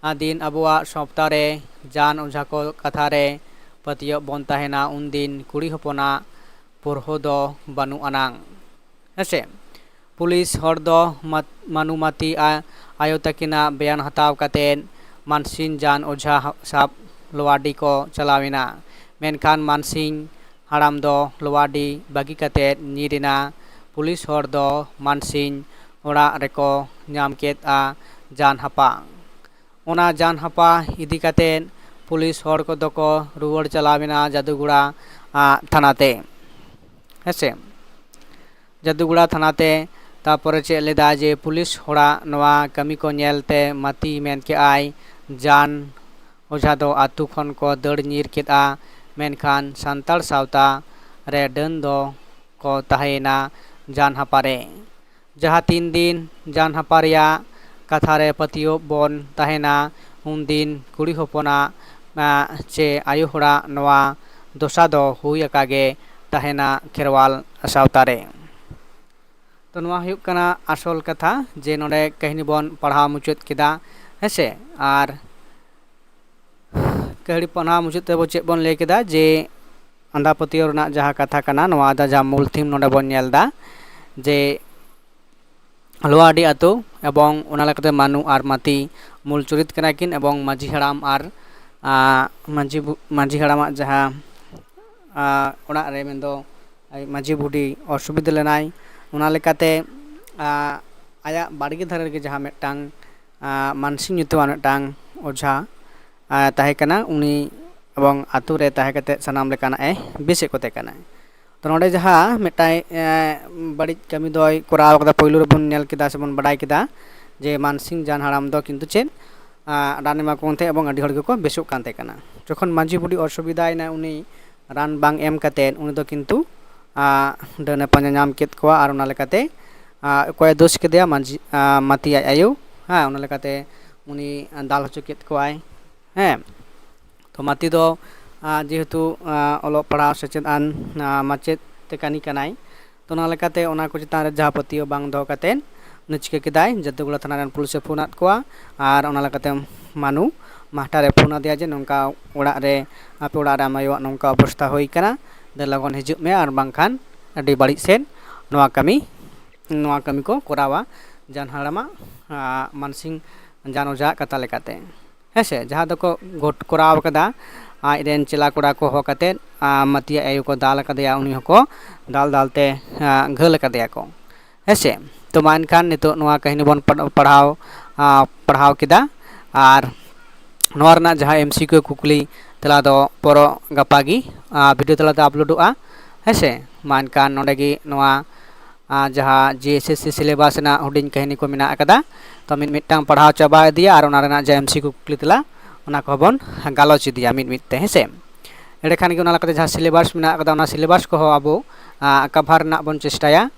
ᱟ, ᱫᱤᱱ ᱟᱵᱚᱣᱟᱜ ᱥᱚᱯᱛᱟ ᱨᱮ ᱡᱟᱱ ᱚᱡᱷᱟ ᱠᱚ ᱠᱟᱛᱷᱟ ᱨᱮ ᱯᱟᱹᱛᱭᱟᱹᱣ ᱵᱚᱱ ᱛᱟᱦᱮᱱᱟ, ᱩᱱᱫᱤᱱ ᱠᱩᱲᱤ ᱦᱚᱯᱚᱱᱟᱜ ᱯᱚᱨᱦᱚ ᱫᱚ ᱵᱟᱹᱱᱩᱜ ᱟᱱᱟᱝ᱾" ᱦᱮᱸᱥᱮ? ᱯᱩᱞᱤᱥ ᱦᱚᱲ ᱫᱚ ᱢᱟᱛ-, ᱢᱟᱱᱩᱢᱟᱛᱤ ᱟ-, ᱟᱭᱳ ᱛᱟᱹᱠᱤᱱᱟᱜ ᱵᱮᱭᱟᱱ ᱦᱟᱛᱟᱣ ᱠᱟᱛᱮᱫ ᱢᱟᱱᱥᱤᱝ ᱡᱟᱱ ᱚᱡᱷᱟ ᱦᱟ-, ᱥᱟᱵ ᱞᱳᱣᱟᱰᱤ ᱠᱚ ᱪᱟᱞᱟᱣ ᱮᱱᱟ᱾ ᱢᱮᱱᱠᱷᱟᱱ ᱢᱟᱱᱥᱤᱝ ᱦᱟᱲᱟᱢ ᱫᱚ ᱞᱳᱣᱟᱰᱤ ᱵᱟᱹᱜᱤ ᱠᱟᱛᱮᱫ ᱧᱤᱨ ᱮᱱᱟ᱾ ᱯᱩᱞᱤᱥ ᱦᱚᱲ ᱫᱚ ᱢᱟᱱᱥᱤᱝ ᱚᱲᱟᱜ ᱨᱮᱠᱚ ᱧᱟᱢ ᱠᱮᱫᱼᱟ ᱡᱟᱱ ᱦᱟᱯᱟ᱾ ᱚᱱᱟ ᱡᱟᱱ ᱦᱟᱯᱟ ᱤᱫᱤ ᱠᱟᱛᱮᱫ ᱯᱩᱞᱤᱥ ᱦᱚᱲ ᱠᱚᱫᱚ ᱠᱚ ᱨᱩᱣᱟᱹᱲ ᱪᱟᱞᱟᱣ ᱮᱱᱟ ᱡᱟᱫᱩᱜᱩᱲᱟ, ᱟ, ᱛᱷᱟᱱᱟ ᱛᱮ᱾ ᱦᱮᱸᱥᱮ? ᱡᱟᱫᱩᱜᱩᱲᱟ ᱛᱷᱟᱱᱟ ᱛᱮ᱾ ᱛᱟᱯᱚᱨᱮ ᱪᱮᱫ ᱞᱮᱫᱟ ᱡᱮ ᱯᱩᱞᱤᱥ ᱦᱚᱲᱟᱜ ᱱᱚᱣᱟ ᱠᱟᱹᱢᱤ ᱠᱚ ᱧᱮᱞ ᱛᱮ ᱢᱟᱹᱛᱤ ᱢᱮᱱ ᱠᱮᱜᱼᱟᱭ, ᱡᱟᱱ ᱚᱡᱷᱟ ᱫᱚ ᱟᱹᱛᱩ ᱠᱷᱚᱱ ᱠᱚ ᱫᱟᱹᱲ ᱧᱤᱨ ᱠᱮᱫᱼᱟ, ᱢᱮᱱᱠᱷᱟᱱ ᱥᱟᱱᱛᱟᱲ ᱥᱟᱶᱛᱟ ᱨᱮ ᱰᱟᱹᱱ ᱫᱚ ᱠᱚ ᱛᱟᱦᱮᱸᱭᱮᱱᱟ ᱡᱟᱱ ᱦᱟᱯᱟ ᱨᱮ᱾ ᱡᱟᱦᱟᱸ ᱛᱤᱱ ᱫᱤᱱ ᱡᱟᱱ ᱦᱟᱯᱟ ᱨᱮᱭᱟᱜ ᱠᱟᱛᱷᱟ ᱨᱮ ᱯᱟᱹᱛᱭᱟᱹᱣ ᱵᱚᱱ ᱛᱟᱦᱮᱱᱟ, ᱩᱱᱫᱤᱱ ᱠᱩᱲᱤ ᱦᱚᱯᱚᱱᱟᱜ, ᱟ, ᱪᱮ ᱟᱭᱳ ᱦᱚᱲᱟᱜ ᱱᱚᱣᱟ ᱫᱚᱥᱟ ᱫᱚ ᱦᱩᱭ ᱟᱠᱟ ᱜᱮ ᱛᱟᱦᱮᱱᱟ ᱠᱷᱮᱨᱣᱟᱞ ᱥᱟᱶᱛᱟ ᱨᱮ᱾ ᱛᱚ, ᱱᱚᱣᱟ ᱦᱩᱭᱩᱜ ᱠᱟᱱᱟ ᱟᱥᱚᱞ ᱠᱟᱛᱷᱟ, ᱡᱮ ᱱᱚᱰᱮ ᱠᱟᱹᱦᱱᱤ ᱵᱚᱱ ᱯᱟᱲᱦᱟᱣ ᱢᱩᱪᱟᱹᱫ ᱠᱮᱫᱟ, ᱦᱮᱸ ᱥᱮ? ᱟᱨ ᱠᱟᱹᱦᱱᱤ ᱯᱟᱲᱦᱟᱣ ᱢᱩᱪᱟᱹᱫ ᱛᱮ ᱟᱵᱚ ᱪᱮᱫ ᱵᱚᱱ ᱞᱟᱹᱭ ᱠᱮᱫᱟ, ᱡᱮ ᱟᱸᱫᱷᱟ ᱯᱟᱹᱛᱭᱟᱹᱣ ᱨᱮᱱᱟᱜ ᱡᱟᱦᱟᱸ ᱠᱟᱛᱷᱟ ᱠᱟᱱᱟ, ᱱᱚᱣᱟ ᱫᱚ ᱡᱟᱦᱟᱸ ᱢᱩᱞ theme ᱱᱚᱰᱮ ᱵᱚᱱ ᱧᱮᱞ ᱮᱫᱟ, ᱡᱮ ᱞᱳᱣᱟᱰᱤ ᱟᱹᱛᱩ ᱮᱵᱚᱝ ᱚᱱᱟ ᱞᱮᱠᱟᱛᱮ ᱢᱟᱱᱩ ᱟᱨ ᱢᱟᱹᱛᱤ ᱢᱩᱞ ᱪᱚᱨᱤᱛ ᱠᱟᱱᱟ ᱠᱤᱱ, ᱮᱵᱚᱝ ᱢᱟᱹᱡᱷᱤ ᱦᱟᱲᱟᱢ ᱟᱨ ᱟᱸ, ᱢᱟᱹᱡᱷᱤ ᱵᱩ- ᱢᱟᱹᱡᱷᱤ ᱦᱟᱲᱟᱢᱟᱜ ᱡᱟᱦᱟᱸ ᱟᱸ, ᱚᱲᱟᱜ ᱨᱮ, ᱢᱮᱱᱫᱚ ᱟᱡ ᱢᱟᱹᱡᱷᱤ ᱵᱩᱰᱷᱤ ᱚᱥᱩᱵᱤᱫᱷᱟ ᱞᱮᱱᱟᱭ, ᱚᱱᱟ ᱞᱮᱠᱟᱛᱮ ᱟᱸ, ᱟᱭᱟᱜ ᱵᱟᱲᱜᱮ ᱫᱷᱟᱨᱮ ᱨᱮᱜᱮ ᱡᱟᱦᱟᱸ ᱢᱤᱫᱴᱟᱝ ᱟᱸ, ᱢᱟᱱᱥᱤᱝ ᱧᱩᱛᱩᱢᱟᱱ ᱢᱤᱫᱴᱟᱝ ᱚᱡᱷᱟ ᱟᱸ, ᱛᱟᱦᱮᱸ ᱠᱟᱱᱟ, ᱩᱱᱤ ᱮᱵᱚᱝ ᱟᱛᱳ ᱨᱮ ᱛᱟᱦᱮᱸ ᱠᱟᱛᱮ ᱥᱟᱱᱟᱢ ᱞᱮᱠᱟᱱᱟᱜ ᱮ ᱵᱮᱥᱮᱫ ᱠᱚᱛᱮ ᱠᱟᱱᱟᱭ᱾ ᱛᱚ ᱱᱚᱰᱮ ᱡᱟᱦᱟᱸ ᱢᱤᱫᱴᱟᱝ ᱮᱸ, ᱵᱟᱹᱲᱤᱡ ᱠᱟᱹᱢᱤ ᱫᱚᱭ ᱠᱚᱨᱟᱣ ᱠᱟᱫᱟ, ᱯᱳᱭᱞᱳ ᱨᱮᱵᱚᱱ ᱧᱮᱞ ᱠᱮᱫᱟ ᱥᱮᱵᱚᱱ ᱵᱟᱰᱟᱭ ᱠᱮᱫᱟ ᱡᱮ ᱢᱟᱱᱥᱤᱝ ᱡᱟᱱ ᱦᱟᱲᱟᱢ ᱫᱚ ᱠᱤᱱᱛᱩ ᱪᱮᱫ ᱟᱸ, ᱨᱟᱱ ᱮᱢᱟ ᱠᱚ ᱛᱟᱦᱮᱸᱫ ᱮᱵᱚᱝ ᱟᱹᱰᱤ ᱦᱚᱲ ᱜᱮᱠᱚ ᱵᱮᱥᱚᱜ ᱠᱟᱱ ᱛᱟᱦᱮᱸ ᱠᱟᱱᱟ᱾ ᱡᱚᱠᱷᱚᱱ ᱢᱟᱹᱡᱷᱤ ᱵᱩᱰᱷᱤ ᱚᱥᱩᱵᱤᱫᱷᱟᱭᱮᱱᱟ, ᱩᱱᱤ ᱨᱟᱱ ᱵᱟᱝ ᱮᱢ ᱠᱟᱛᱮᱫ ᱩᱱᱤ ᱫᱚ ᱠᱤᱱᱛᱩ ᱟᱸ, ᱰᱟᱹᱱᱮ ᱯᱟᱸᱡᱟ ᱧᱟᱢ ᱠᱮᱫ ᱠᱚᱣᱟ ᱟᱨ ᱚᱱᱟ ᱞᱮᱠᱟᱛᱮ ᱟᱸ, ᱚᱠᱚᱭᱮ ᱫᱳᱥ ᱠᱮᱫᱮᱭᱟ? ᱢᱟᱹᱡᱷᱤ ᱟᱸ, ᱢᱟᱹᱛᱤ ᱟᱡ ᱟᱭᱳ᱾ ᱦᱮᱸ, ᱚᱱᱟ ᱞᱮᱠᱟᱛᱮ ᱩᱱᱤ ᱫᱟᱞ ᱦᱚᱪᱚ ᱠᱮᱫ ᱠᱚᱣᱟᱭ᱾ ᱦᱮᱸ, ᱛᱚ ᱢᱟᱹᱛᱤ ᱫᱚ ᱟᱸ, ᱡᱮᱦᱮᱛᱩ ᱟᱸ, ᱚᱞᱚᱜ ᱯᱟᱲᱦᱟᱣ ᱥᱮᱪᱮᱫ ᱟᱱ ᱟᱸ, ᱢᱟᱪᱮᱫ ᱛᱮ ᱠᱟᱹᱱᱤ ᱠᱟᱱᱟᱭ, ᱛᱚ ᱚᱱᱟ ᱞᱮᱠᱟᱛᱮ ᱚᱱᱟ ᱠᱚ ᱪᱮᱛᱟᱱ ᱨᱮ ᱡᱟᱦᱟᱸ ᱯᱟᱹᱛᱭᱟᱹᱣ ᱵᱟᱝ ᱫᱚᱦᱚ ᱠᱟᱛᱮᱫ ᱩᱱᱤ ᱪᱤᱠᱟᱹ ᱠᱮᱫᱟᱭ? ᱡᱟᱹᱛᱩᱜᱚᱲᱟ ᱛᱷᱟᱱᱟ ᱨᱮᱱ ᱯᱩᱞᱤᱥᱮ ᱯᱷᱳᱱ ᱟᱫ ᱠᱚᱣᱟ ᱟᱨ ᱚᱱᱟ ᱞᱮᱠᱟᱛᱮ ᱢᱟᱱᱩ ᱢᱟᱦᱴᱟᱨᱮ ᱯᱷᱳᱱ ᱟᱫᱮᱭᱟ ᱡᱮ ᱱᱚᱝᱠᱟ ᱚᱲᱟᱜ ᱨᱮ, ᱟᱯᱮ ᱚᱲᱟᱜ ᱨᱮ ᱟᱢ ᱟᱭᱳᱣᱟᱜ ᱱᱚᱝᱠᱟ ᱚᱵᱚᱥᱛᱷᱟ ᱦᱩᱭ ᱠᱟᱱᱟ, ᱫᱮ ᱞᱚᱜᱚᱱ ᱦᱤᱡᱩᱜ ᱢᱮ, ᱟᱨ ᱵᱟᱝᱠᱷᱟᱱ ᱟᱹᱰᱤ ᱵᱟᱹᱲᱤᱡ ᱥᱮᱫ ᱱᱚᱣᱟ ᱠᱟᱹᱢᱤ, ᱱᱚᱣᱟ ᱠᱟᱹᱢᱤ ᱠᱚ ᱠᱚᱨᱟᱣᱟ ᱡᱟᱱ ᱦᱟᱲᱟᱢᱟᱜ ᱟᱸ, ᱢᱟᱱᱥᱤᱝ ᱡᱟᱱ ᱚᱡᱷᱟᱜ ᱠᱟᱛᱷᱟ ᱞᱮᱠᱟᱛᱮ᱾ ᱦᱮᱸᱥᱮ, ᱡᱟᱦᱟᱸ ᱫᱚᱠᱚ ᱜᱷᱚᱴ ᱠᱚᱨᱟᱣ ᱠᱟᱫᱟ, ᱟᱡ ᱨᱮᱱ ᱪᱮᱞᱟ ᱠᱚᱲᱟ ᱠᱚ ᱦᱚᱦᱚ ᱠᱟᱛᱮᱫ ᱟᱸ, ᱢᱟᱹᱛᱤᱭᱟᱜ ᱟᱭᱳ ᱠᱚ ᱫᱟᱞ ᱟᱠᱟᱫᱮᱭᱟ, ᱩᱱᱤ ᱦᱚᱸᱠᱚ ᱫᱟᱞ ᱫᱟᱞ ᱛᱮ ᱟᱸ, ᱜᱷᱟᱹᱞ ᱟᱠᱟᱫᱮᱭᱟ ᱠᱚ᱾ ᱦᱮᱸᱥᱮ, ᱛᱚ ᱢᱟ ᱮᱱᱠᱷᱟᱱ ᱱᱤᱛᱚᱜ ᱱᱚᱣᱟ ᱠᱟᱹᱦᱱᱤ ᱵᱚᱱ ᱯᱟᱲ- ᱯᱟᱲᱦᱟᱣ ᱟᱸ, ᱯᱟᱲᱦᱟᱣ ᱠᱮᱫᱟ, ᱟᱨ ᱱᱚᱣᱟ ᱨᱮᱱᱟᱜ ᱡᱟᱦᱟᱸ ᱮᱢ ᱥᱤ ᱠᱤᱭᱩ ᱠᱩᱠᱞᱤ ᱛᱮᱞᱟ ᱫᱚ ᱯᱚᱨᱚ ᱜᱟᱯᱟ ᱜᱮ ᱟᱸ, ᱵᱷᱤᱰᱤᱭᱳ ᱛᱟᱞᱟᱛᱮ ᱟᱯᱞᱳᱰᱚᱜᱼᱟ᱾ ᱦᱮᱸᱥᱮ, ᱢᱟ ᱮᱱᱠᱷᱟᱱ ᱱᱚᱰᱮ ᱜᱮ ᱱᱚᱣᱟ ᱟᱨ ᱡᱟᱦᱟᱸ ᱡᱮ ᱮᱥ ᱮᱥ ᱥᱤ ᱥᱤᱞᱮᱵᱟᱥ ᱨᱮᱱᱟᱜ ᱦᱩᱰᱤᱧ ᱠᱟᱹᱦᱱᱤ ᱠᱚ ᱢᱮᱱᱟᱜ ᱟᱠᱟᱫᱟ, ᱛᱚ ᱢᱤᱫ ᱢᱤᱫᱴᱟᱝ ᱯᱟᱲᱦᱟᱣ ᱪᱟᱵᱟ ᱤᱫᱤᱭᱟ ᱟᱨ ᱚᱱᱟ ᱨᱮᱱᱟᱜ ᱡᱟᱦᱟᱸ ᱮᱢ ᱥᱤ ᱠᱤᱭᱩ ᱠᱩᱠᱞᱤ ᱛᱮᱞᱟ, ᱚᱱᱟ ᱠᱚᱦᱚᱸ ᱵᱚᱱ ᱜᱟᱞᱚᱪ ᱤᱫᱤᱭᱟ ᱢᱤᱫ ᱢᱤᱫ ᱛᱮ, ᱦᱮᱸᱥᱮ᱾ ᱮᱸᱰᱮᱠᱷᱟᱱ ᱜᱮ ᱚᱱᱟ ᱞᱮᱠᱟᱛᱮ ᱡᱟᱦᱟᱸ ᱥᱤᱞᱮᱵᱟᱥ ᱢᱮᱱᱟᱜ ᱟᱠᱟᱫᱟ, ᱚᱱᱟ ᱥᱤᱞᱮᱵᱟᱥ ᱠᱚᱦᱚᱸ ᱟᱵᱚ ᱠᱟᱵᱷᱟᱨ ᱨᱮᱱᱟᱜ ᱵᱚᱱ ᱪᱮᱥᱴᱟᱭᱟ᱾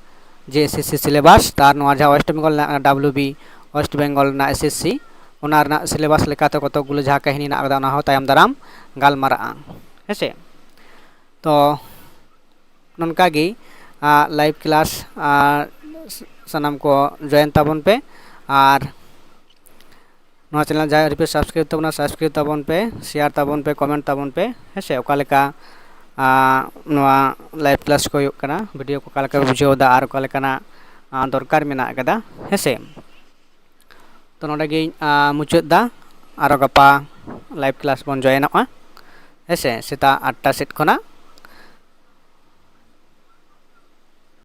ᱡᱮ ᱮᱥ ᱮᱥ ᱥᱤ ᱥᱤᱞᱮᱵᱟᱥ, ᱛᱟᱨ ᱱᱚᱣᱟ ᱡᱟᱦᱟᱸ ᱳᱭᱮᱥᱴ ᱵᱮᱝᱜᱚᱞ ᱨᱮᱱᱟᱜ ᱰᱟᱵᱞᱤᱭᱩ ᱵᱤ, ᱳᱭᱮᱥᱴ ᱵᱮᱝᱜᱚᱞ ᱨᱮᱱᱟᱜ ᱮᱥ ᱮᱥ ᱥᱤ, ᱚᱱᱟ ᱨᱮᱱᱟᱜ ᱥᱤᱞᱮᱵᱟᱥ ᱞᱮᱠᱟᱛᱮ ᱠᱚᱛᱚᱠ ᱜᱩᱞᱳ ᱡᱟᱦᱟᱸ ᱠᱟᱹᱦᱱᱤ ᱢᱮᱱᱟᱜ ᱟᱠᱟᱫᱟ, ᱚᱱᱟ ᱦᱚᱸ ᱛᱟᱭᱚᱢ ᱫᱟᱨᱟᱢ ᱜᱟᱞᱢᱟᱨᱟᱜᱼᱟ, ᱦᱮᱸᱥᱮ᱾ ᱛᱚ ᱱᱚᱝᱠᱟ ᱜᱮ ᱞᱟᱭᱤᱵᱷ ᱠᱞᱟᱥ ᱥᱟᱱᱟᱢ ᱠᱚ ᱡᱚᱭᱮᱱ ᱛᱟᱵᱚᱱ ᱯᱮ, ᱟᱨ ᱱᱚᱣᱟ ᱪᱮᱱᱮᱞ ᱡᱟᱦᱟᱸᱭ ᱟᱹᱣᱨᱤ ᱯᱮ ᱥᱟᱵᱥᱠᱨᱟᱭᱤᱵ ᱛᱟᱵᱚᱱᱟ, ᱥᱟᱵᱥᱠᱨᱟᱭᱤᱵ ᱛᱟᱵᱚᱱ ᱯᱮ, ᱥᱮᱭᱟᱨ ᱛᱟᱵᱚᱱ ᱯᱮ, ᱠᱚᱢᱮᱱᱴ ᱛᱟᱵᱚᱱ ᱯᱮ, ᱦᱮᱸ ᱥᱮ, ᱚᱠᱟ ᱞᱮᱠᱟ ᱟᱸ, ᱱᱚᱣᱟ ᱞᱟᱭᱤᱵᱷ ᱠᱞᱟᱥ ᱠᱚ ᱦᱩᱭᱩᱜ ᱠᱟᱱᱟ, ᱵᱷᱤᱰᱤᱭᱳ ᱠᱚ ᱚᱠᱟ ᱞᱮᱠᱟ ᱯᱮ ᱵᱩᱡᱷᱟᱹᱣ ᱮᱫᱟ ᱟᱨ ᱚᱠᱟ ᱞᱮᱠᱟᱱᱟᱜ ᱟᱸ, ᱫᱚᱨᱠᱟᱨ ᱢᱮᱱᱟᱜ ᱟᱠᱟᱫᱟ, ᱦᱮᱸ ᱥᱮ᱾ ᱛᱚ ᱱᱚᱰᱮ ᱜᱤᱧ ᱢᱩᱪᱟᱹᱫ ᱫᱟ᱾ ᱟᱨᱚ ᱜᱟᱯᱟ live class ᱵᱚᱱ joinᱚᱜᱼᱟ, ᱦᱮᱸᱥᱮ, ᱥᱮᱛᱟᱜ ᱟᱴᱴᱟ ᱥᱮᱫ ᱠᱷᱚᱱᱟᱜ